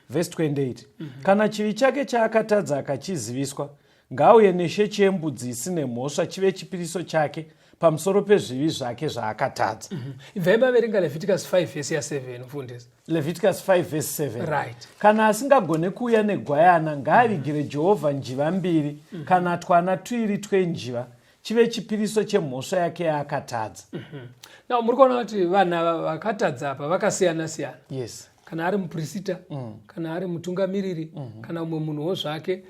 Vhesi 28. Kana chivi chake chaakatadza akachiziviswa, ngauye nesheche yembudzi isine mhosva chive chipiriso chake pamusoro pezvivi zvake zvaakatadza. Ibvai maverenga Leviticus 5 vhesi ya7, mufundisi. Leviticus 5 vhesi 7. Right. Kana asingagone kuuya negwayana, ngaavigire Jehovha njiva mbiri kana twana tuiri twenjiva, chive chipiriso chemhosva yake yaakatadza. Now muri kuona kuti vanhu ava vakatadza apa vakasiyana siyana. Kana ari mupurisita, kana ari mutungamiriri, kana umwe munhuwo zvake,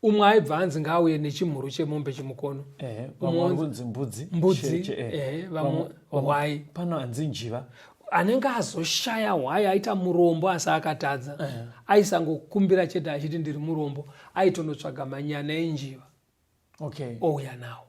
umwe aibva anzi ngaauye nechimhuru chemombe chimukono. Vamwe vari kunzi mbudzi. Mbudzi, sheche, ehe, vamwe hwai. Pano hanzi njiva. Anenge azoshaya hwai, aita murombo asi akatadza, aisangokumbira chete achiti, "Ndiri murombo." Aitonotsvaga manyana enjiva, ouya nawo.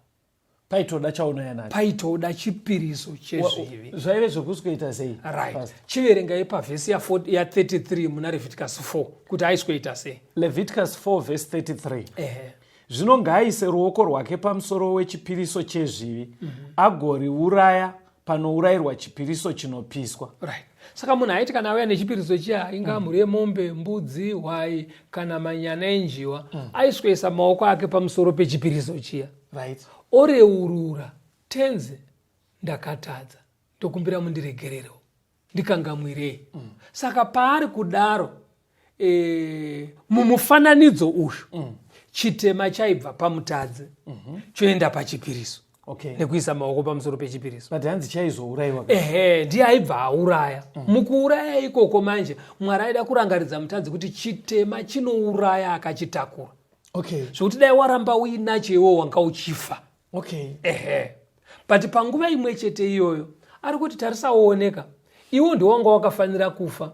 Paitoda chaunouya nacho. Paitoda chipiriso chezvivi. Zvaive zvokusweta sei? Right. Pastor? Chiverengai pavhesi ya33 muna Leviticus 4 kuti aisweta sei. Leviticus 4 verse 33. Ehe. Zvino ngaaise ruoko rwake pamusoro wechipiriso chezvivi mm -hmm. agoriuraya panourayirwa chipiriso chinopiswa. Right. Saka munhu aiti kana auya nechipiriso chiya ingaa mm. mhuri yemombe, mbudzi, hwai kana manyana enjiwa mm. aiswesa maoko ake pamusoro pechipiriso chiya. Right. Oreurura tenzi ndakatadza ndokumbira mundiregererewo ndikangamwirei mm. Saka paari kudaro e, mumufananidzo uyu mm. chitema chaibva pamutadzi mm -hmm. choenda pachipiriso okay. nekuisa maoko pamusoro pechipiriso but hanzi chaizourayiwa ehe ndiye aibva auraya mm. mukuuraya ikoko manje mwari aida kurangaridza mutadzi kuti chitema chinouraya akachitakura okay. zvekuti dai waramba uinacho iwo wanga uchifa okay. Ehe, but panguva imwe chete iyoyo ari kuti tarisa uoneka, iwo ndiwo wanga wakafanira kufa,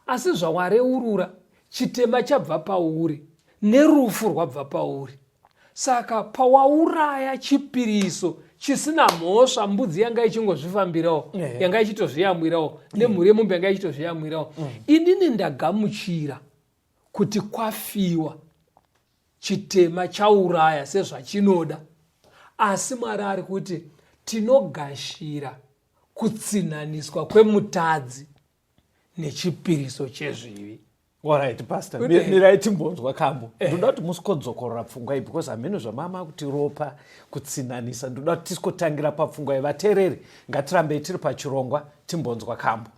asi zvawareurura chitema chabva pauri nerufu rwabva pauri. Saka pawauraya chipiriso chisina mhosva, mbudzi yanga ichingozvifambirawo, yanga ichitozviyamwirawo, nemhuri yemombe yanga ichitozviyamwirawo, mm. inini ndagamuchira kuti kwafiwa Chitema chauraya sezvachinoda, asi Mwari ari kuti tinogashira kutsinhaniswa kwemutadzi nechipiriso chezvivi. Alright, pastor, mirai timbonzwa kambo. Eh. Ndoda kuti musikodzokorora pfungwa iyi because hameno zvamama kuti ropa kutsinhanisa. Ndoda kuti tisikotangira papfungwa iyi. Vateereri, ngatirambei tiri pachirongwa timbonzwa kambo.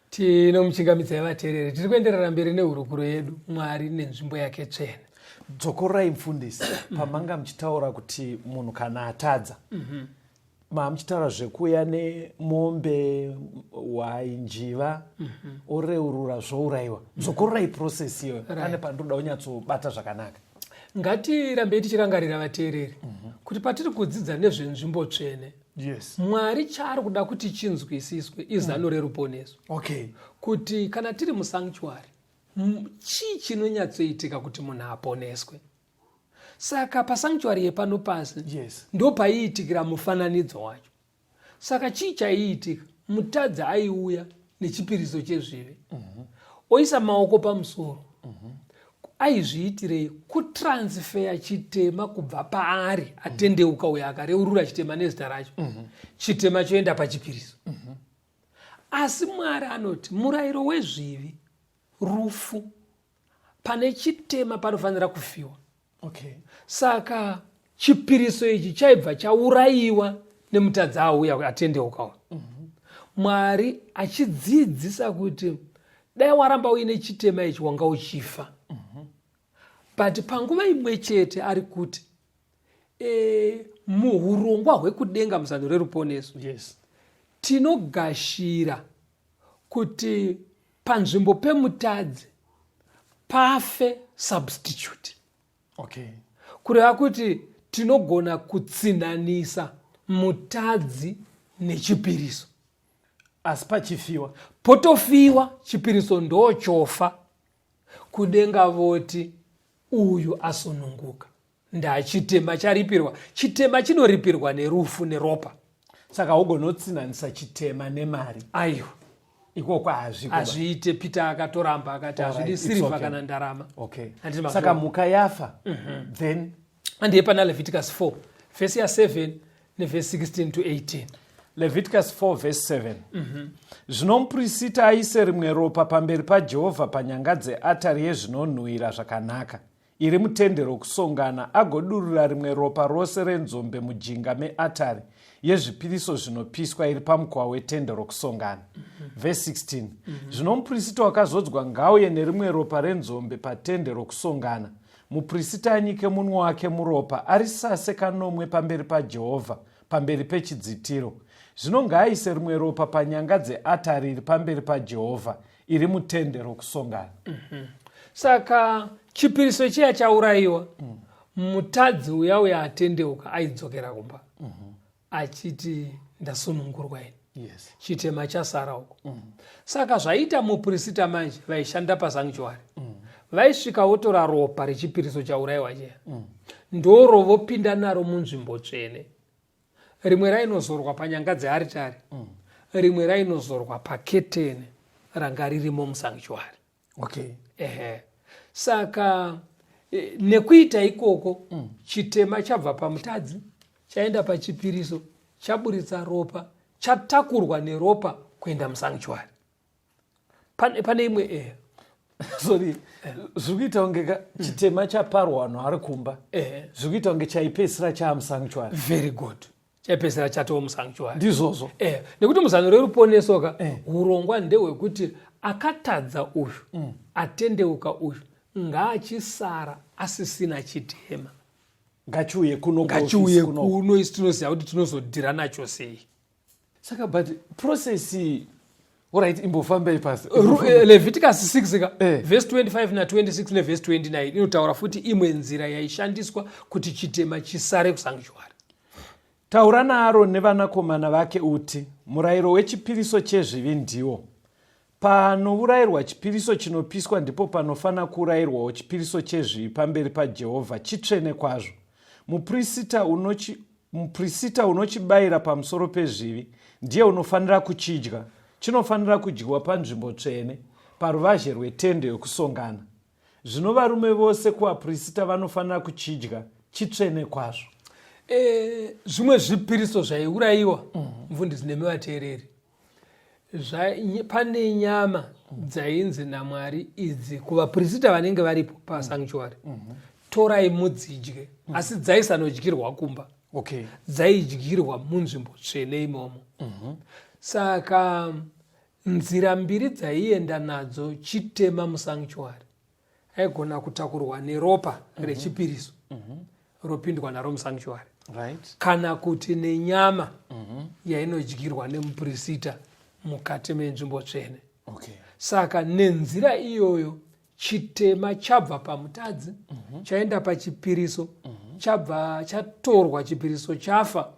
Tinomuchingamidzai vateereri, tiri kuenderera mberi nehurukuro yedu Mwari nenzvimbo yake tsvene. Dzokororai mufundisi pamanga muchitaura kuti munhu kana atadza mm -hmm. Mamuchitaura zvekuuya nemombe, hwai, njiva mm -hmm. oreurura zvourayiwa. Dzokororai process iyoyo right. Pane pandinoda kunyatsobata zvakanaka. Ngatirambei tichirangarira vateereri mm -hmm. kuti patiri kudzidza nezvenzvimbo tsvene yes. Mwari chaari kuda kuti chinzwisiswe izano mm. reruponeso okay. Kuti kana tiri musanctuary chii chinonyatsoitika kuti munhu aponeswe. Saka pasanctuary yepano pasi yes. ndopaiitikira mufananidzo wacho. Saka chii chaiitika? Mutadzi aiuya nechipiriso chezvivi mm -hmm. oisa maoko pamusoro mm -hmm. Aizviitirei? Kutransfeya chitema kubva paari atendeuka uyo akareurura chitema nezita racho mm -hmm. chitema choenda pachipiriso mm -hmm. Asi Mwari anoti murayiro wezvivi rufu, pane chitema panofanira kufiwa. Okay. Saka Chipiriso ichi chaibva chaurayiwa nemutadzi auya atendeuka. Mwari achidzidzisa kuti dai waramba uine chitema ichi wanga uchifa. But panguva imwe chete ari kuti muhurongwa hwekudenga muzano reruponeso, tinogashira kuti panzvimbo pemutadzi pafe substitute. Kureva kuti tinogona kutsinhanisa mutadzi nechipiriso. Asi pachifiwa. Potofiwa, chipiriso ndochofa. Kudenga voti uyu asununguka. Ndachitema charipirwa. Chitema chinoripirwa nerufu neropa. Saka ugonotsinhanisa chitema nemari. Aiwa. Ikoko hazviko. Hazviite. Peter akatoramba akati hazvidi sirivha kana ndarama. Saka mhuka yafa. Then handiye pana Leviticus 4 vhesi ya 7 nevhesi 16 to 18. Leviticus 4 vhesi 7. Zvino muprista aise rimwe ropa pamberi paJehovha panyanga dzeatari yezvinonhuhwira zvakanaka iri mutende rokusongana, agodurura rimwe ropa rose renzombe mujinga meatari yezvipiriso zvinopiswa iri pamukova wetende rokusongana. Vhesi 16. Zvino muprista wakazodzwa ngauye nerimwe ropa renzombe patende rokusongana. Muprista anyike munwe wake muropa, arisase kanomwe pamberi paJehovha, pamberi pechidzitiro. Zvino ngaaise rimwe ropa panyanga dzeatari iri pamberi paJehovha, iri mutende rokusongana. Saka chipiriso chiya chaurayiwa, mutadzi uya uya atendeuka aidzokera kumba achiti ndasunungurwa ini. Chitema chasara uko. Saka zvaita muprista manje vaishanda pasanctuary vaisvika votora ropa rechipiriso chaurayiwa chiya, ndoro vopinda naro munzvimbo tsvene. Rimwe rainozorwa panyanga dzearitari, rimwe rainozorwa paketeni ranga ririmo musanctuary. Ehe. Saka nekuita ikoko, chitema chabva pamutadzi chaenda pachipiriso, chaburitsa ropa, chatakurwa neropa kuenda musanctuary. Pane imwe Sorry, zviri kuita kunge chitema chaparwa vanhu vari kumba, zviri kuita kunge chaipedzisira chaamusanctuary. Very good, chaipedzisira chatoo musanctuary. Ndizvozvo. Nekuti muzano reruponeso ka, urongwa ndehwekuti akatadza uyu, atendeuka uyu, ngaachisara asisina chitema. Ngachiuye kuno. Ngachiuye kuno, isu tinoziva kuti tinozodhira nacho sei. Saka but process iyi, alright, imbofambei pasi. Leviticus 6 ka, verse 25 na26 nevhesi 29 inotaura futi imwe nzira yaishandiswa kuti chitema chisare kusanctuary. Taura naAroni nevanakomana vake uti, murayiro wechipiriso chezvivi ndiwo: Panourayirwa chipiriso chinopiswa ndipo panofanira kuurayirwawo chipiriso chezvivi pamberi paJehovha, chitsvene kwazvo. Muprista unochibayira pamusoro pezvivi ndiye unofanira kuchidya. Chinofanira kudyiwa panzvimbo tsvene, paruvazhe rwetende yokusongana. Zvino varume vose kuvaprista vanofanira kuchidya, chitsvene kwazvo. Zvimwe zvipiriso zvaiurayiwa, mufundisi nemi vateereri, pane nyama dzainzi naMwari idzi kuvaprista vanenge varipo pasanctuary, torai mudzidye, asi dzaisanodyirwa kumba. Dzaidyirwa munzvimbo tsvene imomo. Saka nzira mbiri dzaienda nadzo chitema musanctuary, aigona kutakurwa neropa rechipiriso, ropindwa naro musanctuary, kana kuti nenyama yainodyirwa nemuprista mukati menzvimbo tsvene. Saka nenzira iyoyo chitema chabva pamutadzi, chaenda pachipiriso, chabva chatorwa, chipiriso chafa,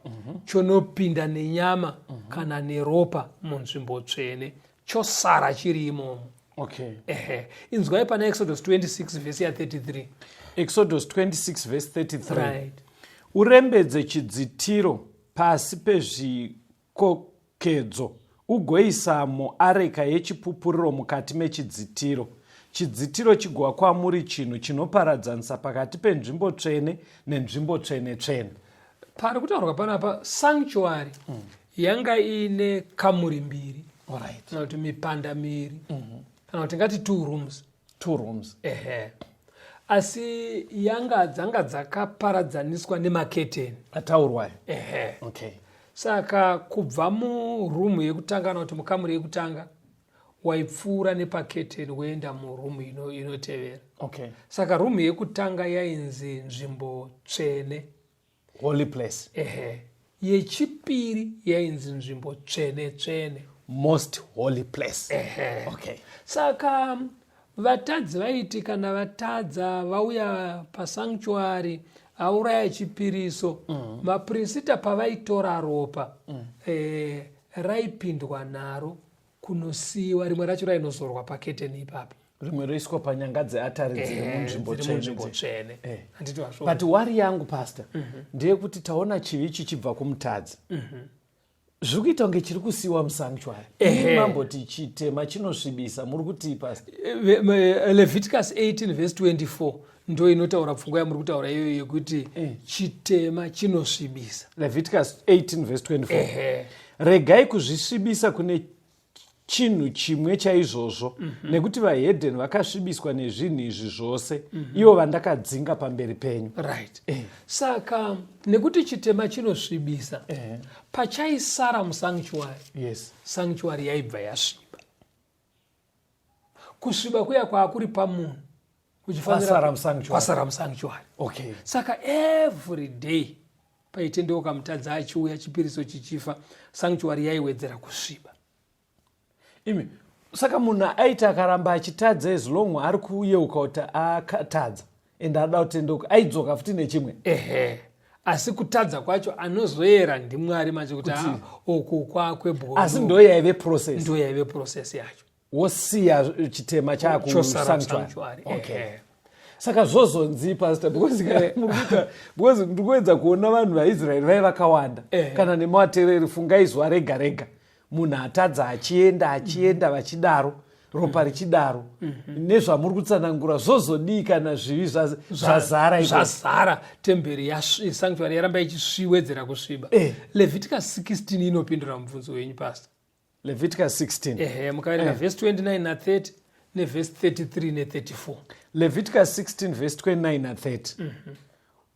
chonopinda nenyama kana neropa munzvimbo tsvene, chosara chiri imomo. Ehe, inzwai pana Exodus 26 vhesi ya33. Exodus 26 verse 33. Urembedze chidzitiro pasi pezvikokedzo, ugoisamo areka yechipupuriro mukati mechidzitiro. Chidzitiro chigova kwamuri chinhu chinoparadzanisa pakati penzvimbo tsvene nenzvimbo tsvene tsvene. Pari kutaurwa panapa sanctuary yanga iine kamuri mbiri, kana kuti mipanda miviri, kana kuti ngati two rooms. Two rooms. Ehe. Asi yanga dzanga dzakaparadzaniswa nemaketeni ataurwa. Ehe. Okay. Saka kubva murumu yekutanga kana kuti mukamuri yekutanga waipfuura nepaketeni woenda murumu inotevera. Okay. Saka rumu yekutanga yainzi nzvimbo tsvene. Holy place. Ehe. Yechipiri yainzi nzvimbo tsvene tsvene. Most holy place. Ehe. Okay. Saka vatadzi vaiti kana vatadza vauya pasanctuary auraya chipiriso, maprisita pavaitora ropa, raipindwa naro kunosiyiwa, rimwe racho rainozorwa paketeni ipapo. Rimwe roiswa panyanga dzeatari dziri munzvimbo dziri munzvimbo tsvene. Tsvene. Handiti wazvo? But worry yangu, pastor, ndeyekuti taona chivi chichibva kumutadzi, zviri kuita kunge chiri kusiyiwa musanctuary. Mamboti chitema chinosvibisa, muri kutii, pastor? Leviticus 18 verse 24 ndo inotaura pfungwa yamuri kutaura iyoyo yekuti chitema chinosvibisa. Leviticus 18 verse 24. Ehe. Regai kuzvisvibisa kune chinhu chimwe chaizvozvo, nekuti vahedheni vakasvibiswa nezvinhu izvi zvose, ivo vandakadzinga pamberi penyu. Right, saka nekuti chitema chinosvibisa, pachaisara musanctuary, sanctuary yaibva yasviba. Kusviba kuya kwaakuri pamunhu Kwasara musanctuary. Kwasara musanctuary. Saka every day paitendeuka mutadzi achiuya, chipiriso chichifa, sanctuary yaiwedzera kusviba. Imi, saka munhu aiti akaramba achitadza, as long ari kuyeuka kuti akatadza ende ada kutendeuka, aidzoka futi nechimwe? Ehe, asi kutadza kwacho anozoyera ndiMwari manje kuti, "Ah, uku kwakwebwo." Asi ndo yaive process? Ndo yaive process yacho. Wosiya chitema Chosara chaakusanctuary. Sanctuary. Okay. Ehe. Saka zvozonzi, pastor, because muri kuita, because ndiri kuedza kuona vanhu vaIsraeri vai vakawanda, kana nemawatereri, fungai zuva rega rega munhu atadza achienda, achienda, vachidaro, ropa richidaro, nezvamuri kutsanangura, zvozodii kana zvivi zvazara ikoko? Zvazara temberi, sanctuary yaramba ichisviwedzera kusviba. Leviticus 16 inopindura mubvunzo wenyu, pastor. Leviticus 16? Ehe, mukaverenga vhesi 29 na30 nevhesi 33 ne34. Leviticus 16 vhesi 29 na30.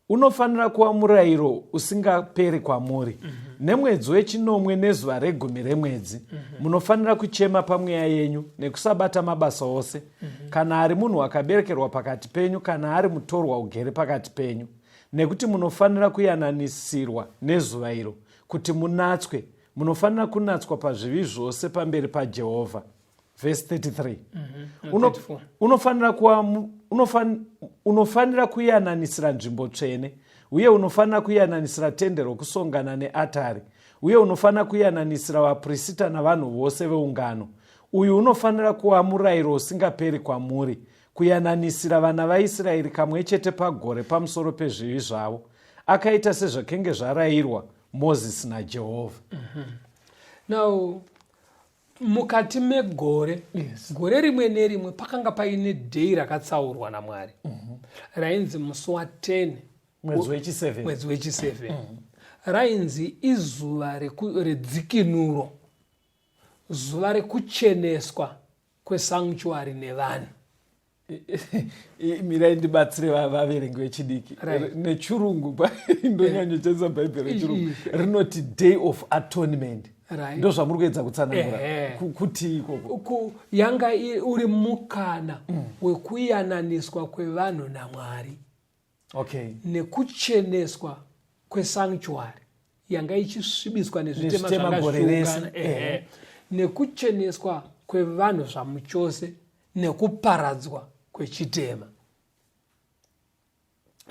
Unofanira kuva murayiro usingaperi kwamuri: nemwedzi wechinomwe, nezuva regumi remwedzi, munofanira kuchema pamweya yenyu nekusabata mabasa ose, kana ari munhu wakaberekerwa pakati penyu, kana ari mutorwa ugere pakati penyu, nekuti munofanira kuyananisirwa nezuva iro kuti munatswe. Munofanira kunatswa pazvivi zvose pamberi paJehovha. Vhesi 33. 34. Unofanira kuva unofanira kuyananisira nzvimbo tsvene, uye unofanira kuyananisira tende rokusongana neatari, uye unofanira kuyananisira vaprista navanhu vose veungano. Uyu unofanira kuva murayiro usingaperi kwamuri, kuyananisira vana vaIsraeri kamwe chete pagore pamusoro pezvivi zvavo. Akaita sezvakenge zvarayirwa Mozisi naJehovha. Now mukati megore, gore rimwe nerimwe pakanga paine day rakatsaurwa naMwari rainzi musi wa10 mwedzi wechi7. Mwedzi wechi7 rainzi izuva redzikinuro, zuva rekucheneswa kwesanctuary nevanhu. Mirai ndibatsire vaverengi vechidiki. Nechirungu, ndonyanyoshandisa Bhaibheri rechirungu, rinoti Day of Atonement. Ndo zvamuri kuedza kutsanangura? Kuti ikoko Yanga uri mukana wekuyananiswa kwevanhu naMwari nekucheneswa kwesanctuary yanga ichisvibiswa nezvitema Nezvitema zvanga gore rese. zvichiungana. Ehe. Nekucheneswa kwevanhu zvamuchose nekuparadzwa kwechitema.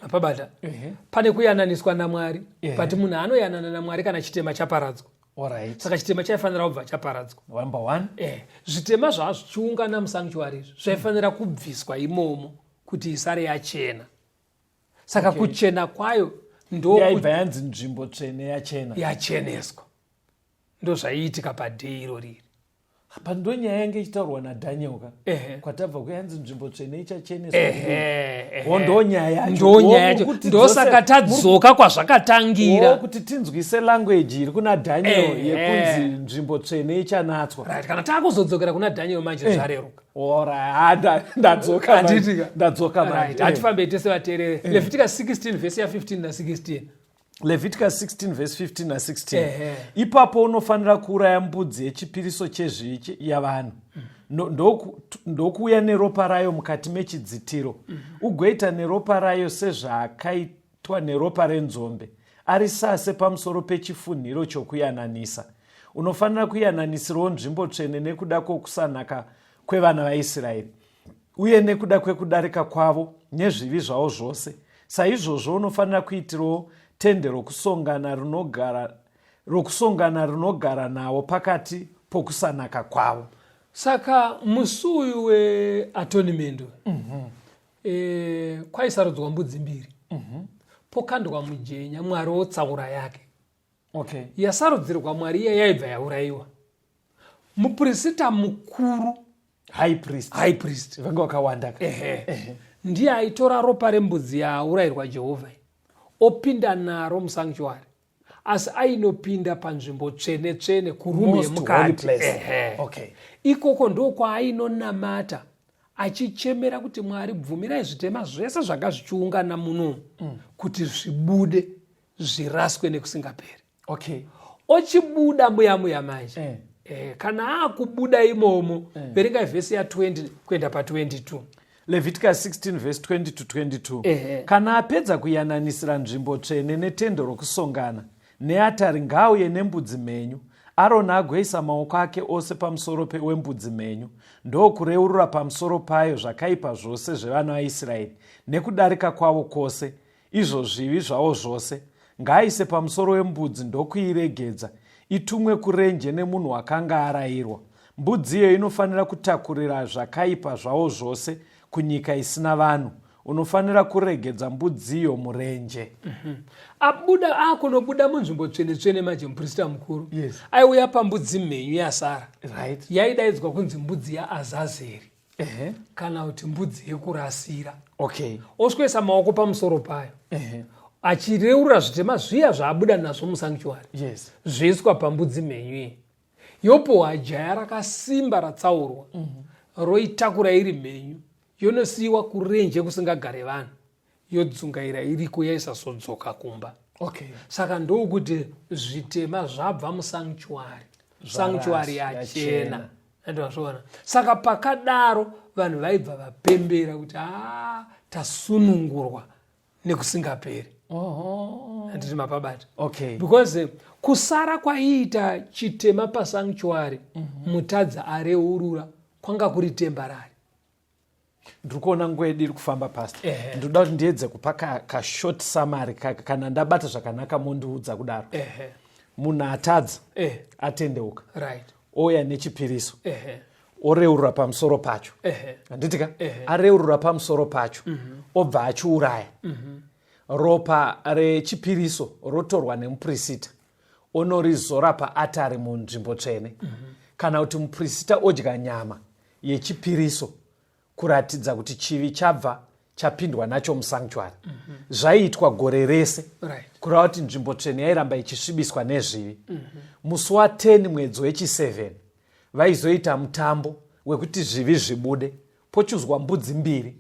Apabata? Pane kuyananiswa naMwari, but munhu anoyanana naMwari kana chitema chaparadzwa. Saka chitema chaifanira kubva chaparadzwa. Number one. Zvitema zvaa zvichiungana musanctuary izvi zvaifanira kubviswa imomo kuti isare yachena. Saka kuchena kwayo ndo Yaibva yanzi nzvimbo tsvene yachena. Yacheneswa. Ndo zvaiitika paday iro riri. Apa ndo nyaya yange ichitaurwa naDhaniel ka, kwatabva kuyanzi nzvimbo tsvene ichacheneswa. Ehe. Ndo nyaya yacho. Ndo nyaya yacho. Kuti Ndosaka tadzoka kwazvakatangira. Kuti tinzwise language iri kuna Daniel yekunzi nzvimbo tsvene ichanatswa. Right, kana taakuzodzokera kuna Daniel manje, zvareruka. Ora, ndadzoka manje. Handitika? Ndadzoka Right, manje. hatifambei tese, vateerere. Leviticus 16 vhesi ya15 na16. Leviticus 16 verse 15 na16. Ipapo unofanira kuuraya mbudzi yechipiriso chezvivi yavanhu, ndokuuya neropa rayo mukati mechidzitiro, ugoita neropa rayo sezvaakaitwa neropa renzombe, arisase pamusoro pechifunhiro chokuyananisa. Unofanira kuyananisirawo nzvimbo tsvene nekuda kwokusanaka kwevana vaIsraeri uye nekuda kwekudarika kwavo nezvivi zvavo zvose. Saizvozvo unofanira kuitirawo tende rokusongana rinogara navo pakati pokusanaka kwavo. Saka musi uyu weatonement kwaisarudzwa mbudzi mbiri, pokandwa mujenya, Mwari wotsaura yake. Yasarudzirwa Mwari iya yaibva yaurayiwa. Mupurisita mukuru, high priest, high priest, vanga vakawanda ka. Ehe, ndiye aitora ropa rembudzi yaurayirwa Jehovha iyi, opinda naro musanctuary, asi ainopinda panzvimbo tsvene tsvene, kurumu Most holy yemukati. place. Ehe. Ikoko ndokwaainonamata achichemera kuti, "Mwari, bvumirai zvitema zvese zvanga zvichiungana muno kuti zvibude, zviraswe nekusingaperi." Ochibuda muya muya manje, kana akubuda imomo, verengai vhesi ya20 kuenda pa22. Leviticus 16 verse 20 to 22. Kana apedza kuyananisira nzvimbo tsvene netende rokusongana neatari, ngaauye nembudzi mhenyu. Aroni agoisa maoko ake ose pamusoro wembudzi mhenyu, ndokureurura pamusoro payo zvakaipa zvose zvevana vaIsraeri nekudarika kwavo kwose, izvo zvivi zvavo zvose. Ngaaise pamusoro wembudzi ndokuiregedza itumwe kurenje nemunhu wakanga arayirwa. Mbudzi iyo inofanira kutakurira zvakaipa zvavo zvose kunyika isina vanhu. Unofanira kuregedza mbudzi iyo murenje. Abuda, akunobuda munzvimbo tsvene tsvene manje, muprista mukuru aiuya pambudzi mhenyu yasara. Yaidaidzwa kunzi mbudzi yaAzazeri kana kuti mbudzi yekurasira. Oswesa maoko pamusoro payo achireurura zvitema zviya zvaabuda nazvo musanctuary, zvoiswa pambudzi mhenyu iyi, yopuhwa jaya rakasimba ratsaurwa, roitakura iri mhenyu, yonosiyiwa kurenje kusingagare vanhu, yodzungaira iriko, yaisazodzoka kumba. Saka ndokuti zvitema zvabva musanctuary, sanctuary yachena. Yachena. Andivazviona. Saka pakadaro vanhu vaibva vapembera kuti, "Haa, tasunungurwa nekusingaperi." Handiti mapabata? Okay. Because kusara kwaiita chitema pasanctuary, mutadzi areurura, kwanga kuri temporary. Ndiri kuona nguva yedu iri kufamba, Pastor. Ndinoda kuti ndiedze kupa kashort summary kana ndabata zvakanaka mondiudza kudaro. Munhu atadza, atendeuka, ouya nechipiriso, oreurura pamusoro pacho. Handiti ka? Ehe. Areurura pamusoro pacho, obva achiuraya. Ropa rechipiriso rotorwa nemupurisita, onorizora paatari munzvimbo tsvene, kana kuti mupurisita odya nyama yechipiriso kuratidza kuti chivi chabva chapindwa nacho musanctuary. Zvaiitwa gore rese, kureva kuti nzvimbo tsvene yairamba ichisvibiswa nezvivi. Musi wa10 mwedzi wechi7 vaizoita mutambo wekuti zvivi zvibude, pochuzwa mbudzi mbiri,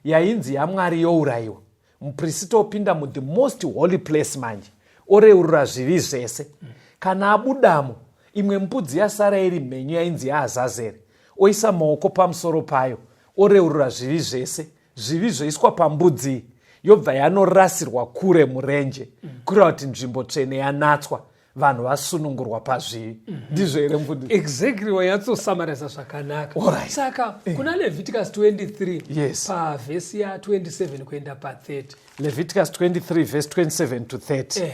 yainzi yaMwari yourayiwa. Mupurisita opinda muthe most holy place manje, oreurura zvivi zvese. Kana abudamo, imwe mbudzi yasara iri mhenyu yainzi yaAzazeri, oisa maoko pamusoro payo, oreurura zvivi zvese. Zvivi zvoiswa pambudzi iyi, yobva yanorasirwa kure murenje, kureva kuti nzvimbo tsvene yanatswa, vanhu vasunungurwa pazvivi. Ndizvo here, mufundisi? Exactly, wanyatsosamarisa zvakanaka. Saka kuna Leviticus 23, pavhesi ya27 kuenda pa30. Leviticus 23 verse 27 to 30.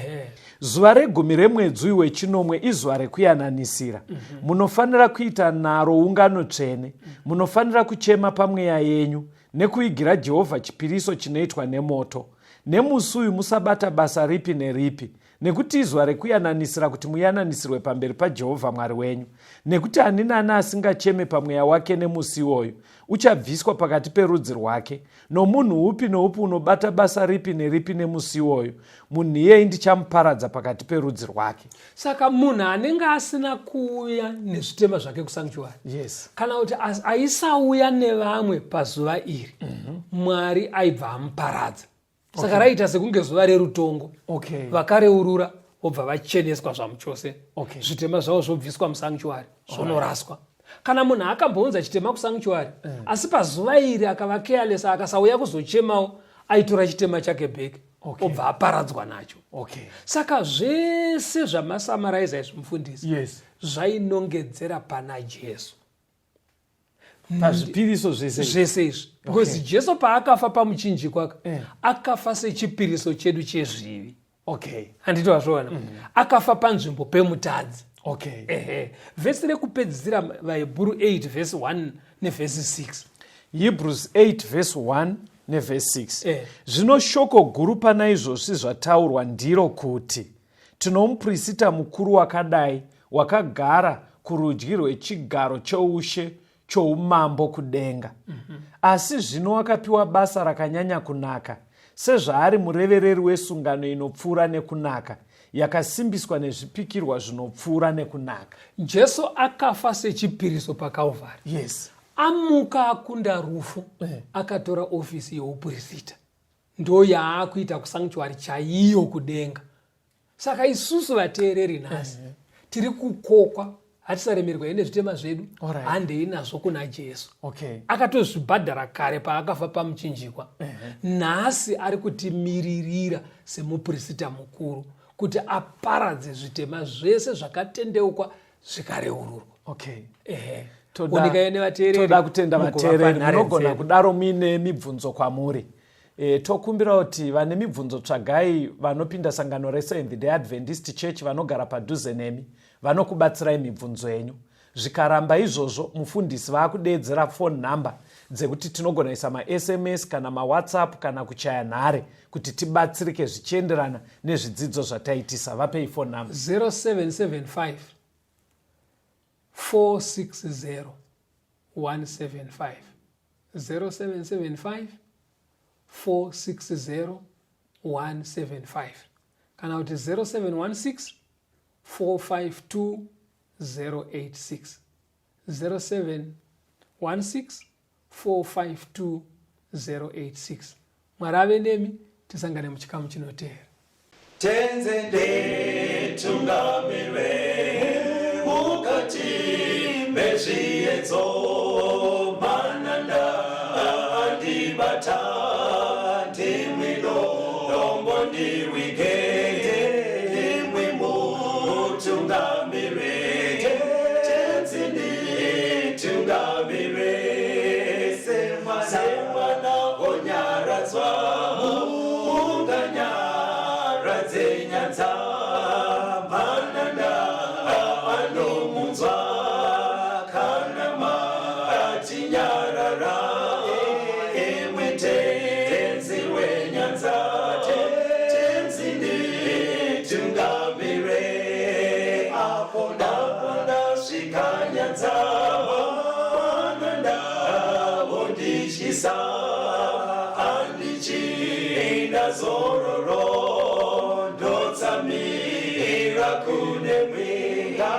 Zuva regumi remwedzi uyu wechinomwe izuva rekuyananisira. Munofanira kuita naro ungano tsvene. Munofanira kuchema pamweya yenyu nekuigira Jehovha chipiriso chinoitwa nemoto. Nemusi uyu musabata basa ripi neripi, nekuti izuva rekuyananisira kuti muyananisirwe pamberi paJehovha Mwari wenyu. Nekuti ani naani asingacheme pamweya wake nemusi iwoyo, uchabviswa pakati perudzi rwake. Nomunhu upi noupi unobata basa ripi neripi nemusi iwoyo, munhu iyeye ndichamuparadza pakati perudzi rwake. Saka munhu anenge asina kuuya nezvitema zvake kusanctuary, yes, kana kuti aisauya nevamwe pazuva iri, Mwari aibva amuparadza. Saka raiita sekunge zuva rerutongo. Vakareurura vobva vacheneswa zvamuchose. Zvitema zvavo zvobviswa musanctuary, zvonoraswa. Kana munhu akambounza chitema kusanctuary, asi pazuva iri akava careless, akasauya kuzochemawo, aitora chitema chake back, obva aparadzwa nacho. Saka zvese zvamasamaraiza izvi, mufundisi, zvainongedzera pana Jesu. Pazvipiriso zvese Zvese izvi, because Jesu paakafa pamuchinjikwa, akafa sechipiriso chedu chezvivi. Handiti wazviona? Akafa panzvimbo pemutadzi. Ehe, vhesi rekupedzisira, vaHebhuru 8 vhesi 1 nevhesi 6. Hebrews 8 vhesi 1 nevhesi 6. Zvino shoko guru pana izvozvi zvataurwa ndiro kuti tinomuprista mukuru wakadai, wakagara kurudyi rwechigaro choushe choumambo kudenga. Asi zvino wakapiwa basa rakanyanya kunaka, sezvaari murevereri wesungano inopfuura nekunaka, yakasimbiswa nezvipikirwa zvinopfuura nekunaka. Jesu akafa sechipiriso paKalvari. Amuka akunda rufu, akatora ofisi youpurisita, ndo yaakuita kusanctuary chaiyo kudenga. Saka isusu vateereri nhasi tiri kukokwa, hatisaremerwa nezvitema zvedu, handei nazvo kuna Jesu. Akatozvibhadhara kare paakafa pamuchinjikwa. Nhasi ari kutimiririra semupurisita mukuru kuti aparadze zvitema zvese zvakatendeukwa zvikareururwa. Ehe. Onikai nevateereri, Toda kutenda mugova vateereri. Panhare Munogona dzedu. Kudaro muine mibvunzo kwamuri. Tokumbira kuti vane mibvunzo tsvagai vanopinda sangano reSeventh Day Adventist Church vanogara padhuze nemi, vanokubatsirai mibvunzo yenyu. Zvikaramba izvozvo, mufundisi vaakudeedzera phone number dzekuti tinogona isa maSMS kana maWhatsApp kana kuchaya nhare kuti tibatsirike zvichienderana nezvidzidzo zvataitisa. Vapei phone number. 0775 460 175, 0775 460 175, kana kuti 0716 452 086, 0716 452 086. Mwari ave nemi, tisangane muchikamu chinoteera. Tenzi nditungamire mukati mezviedzo, mananda andibata, ndimwi dombo ndiwige, ndimwi mutungamire. Tenzi nditungamire semwana onyaradzwa munganyaradze nyanza, mananda anomunzwa kana matinyarara, imwi Tenzi wenyanza. Tenzi nditungamire apo ndasvika nyanza, mananda vondityisa, handichina zororo, ndotsamira kune mwinga.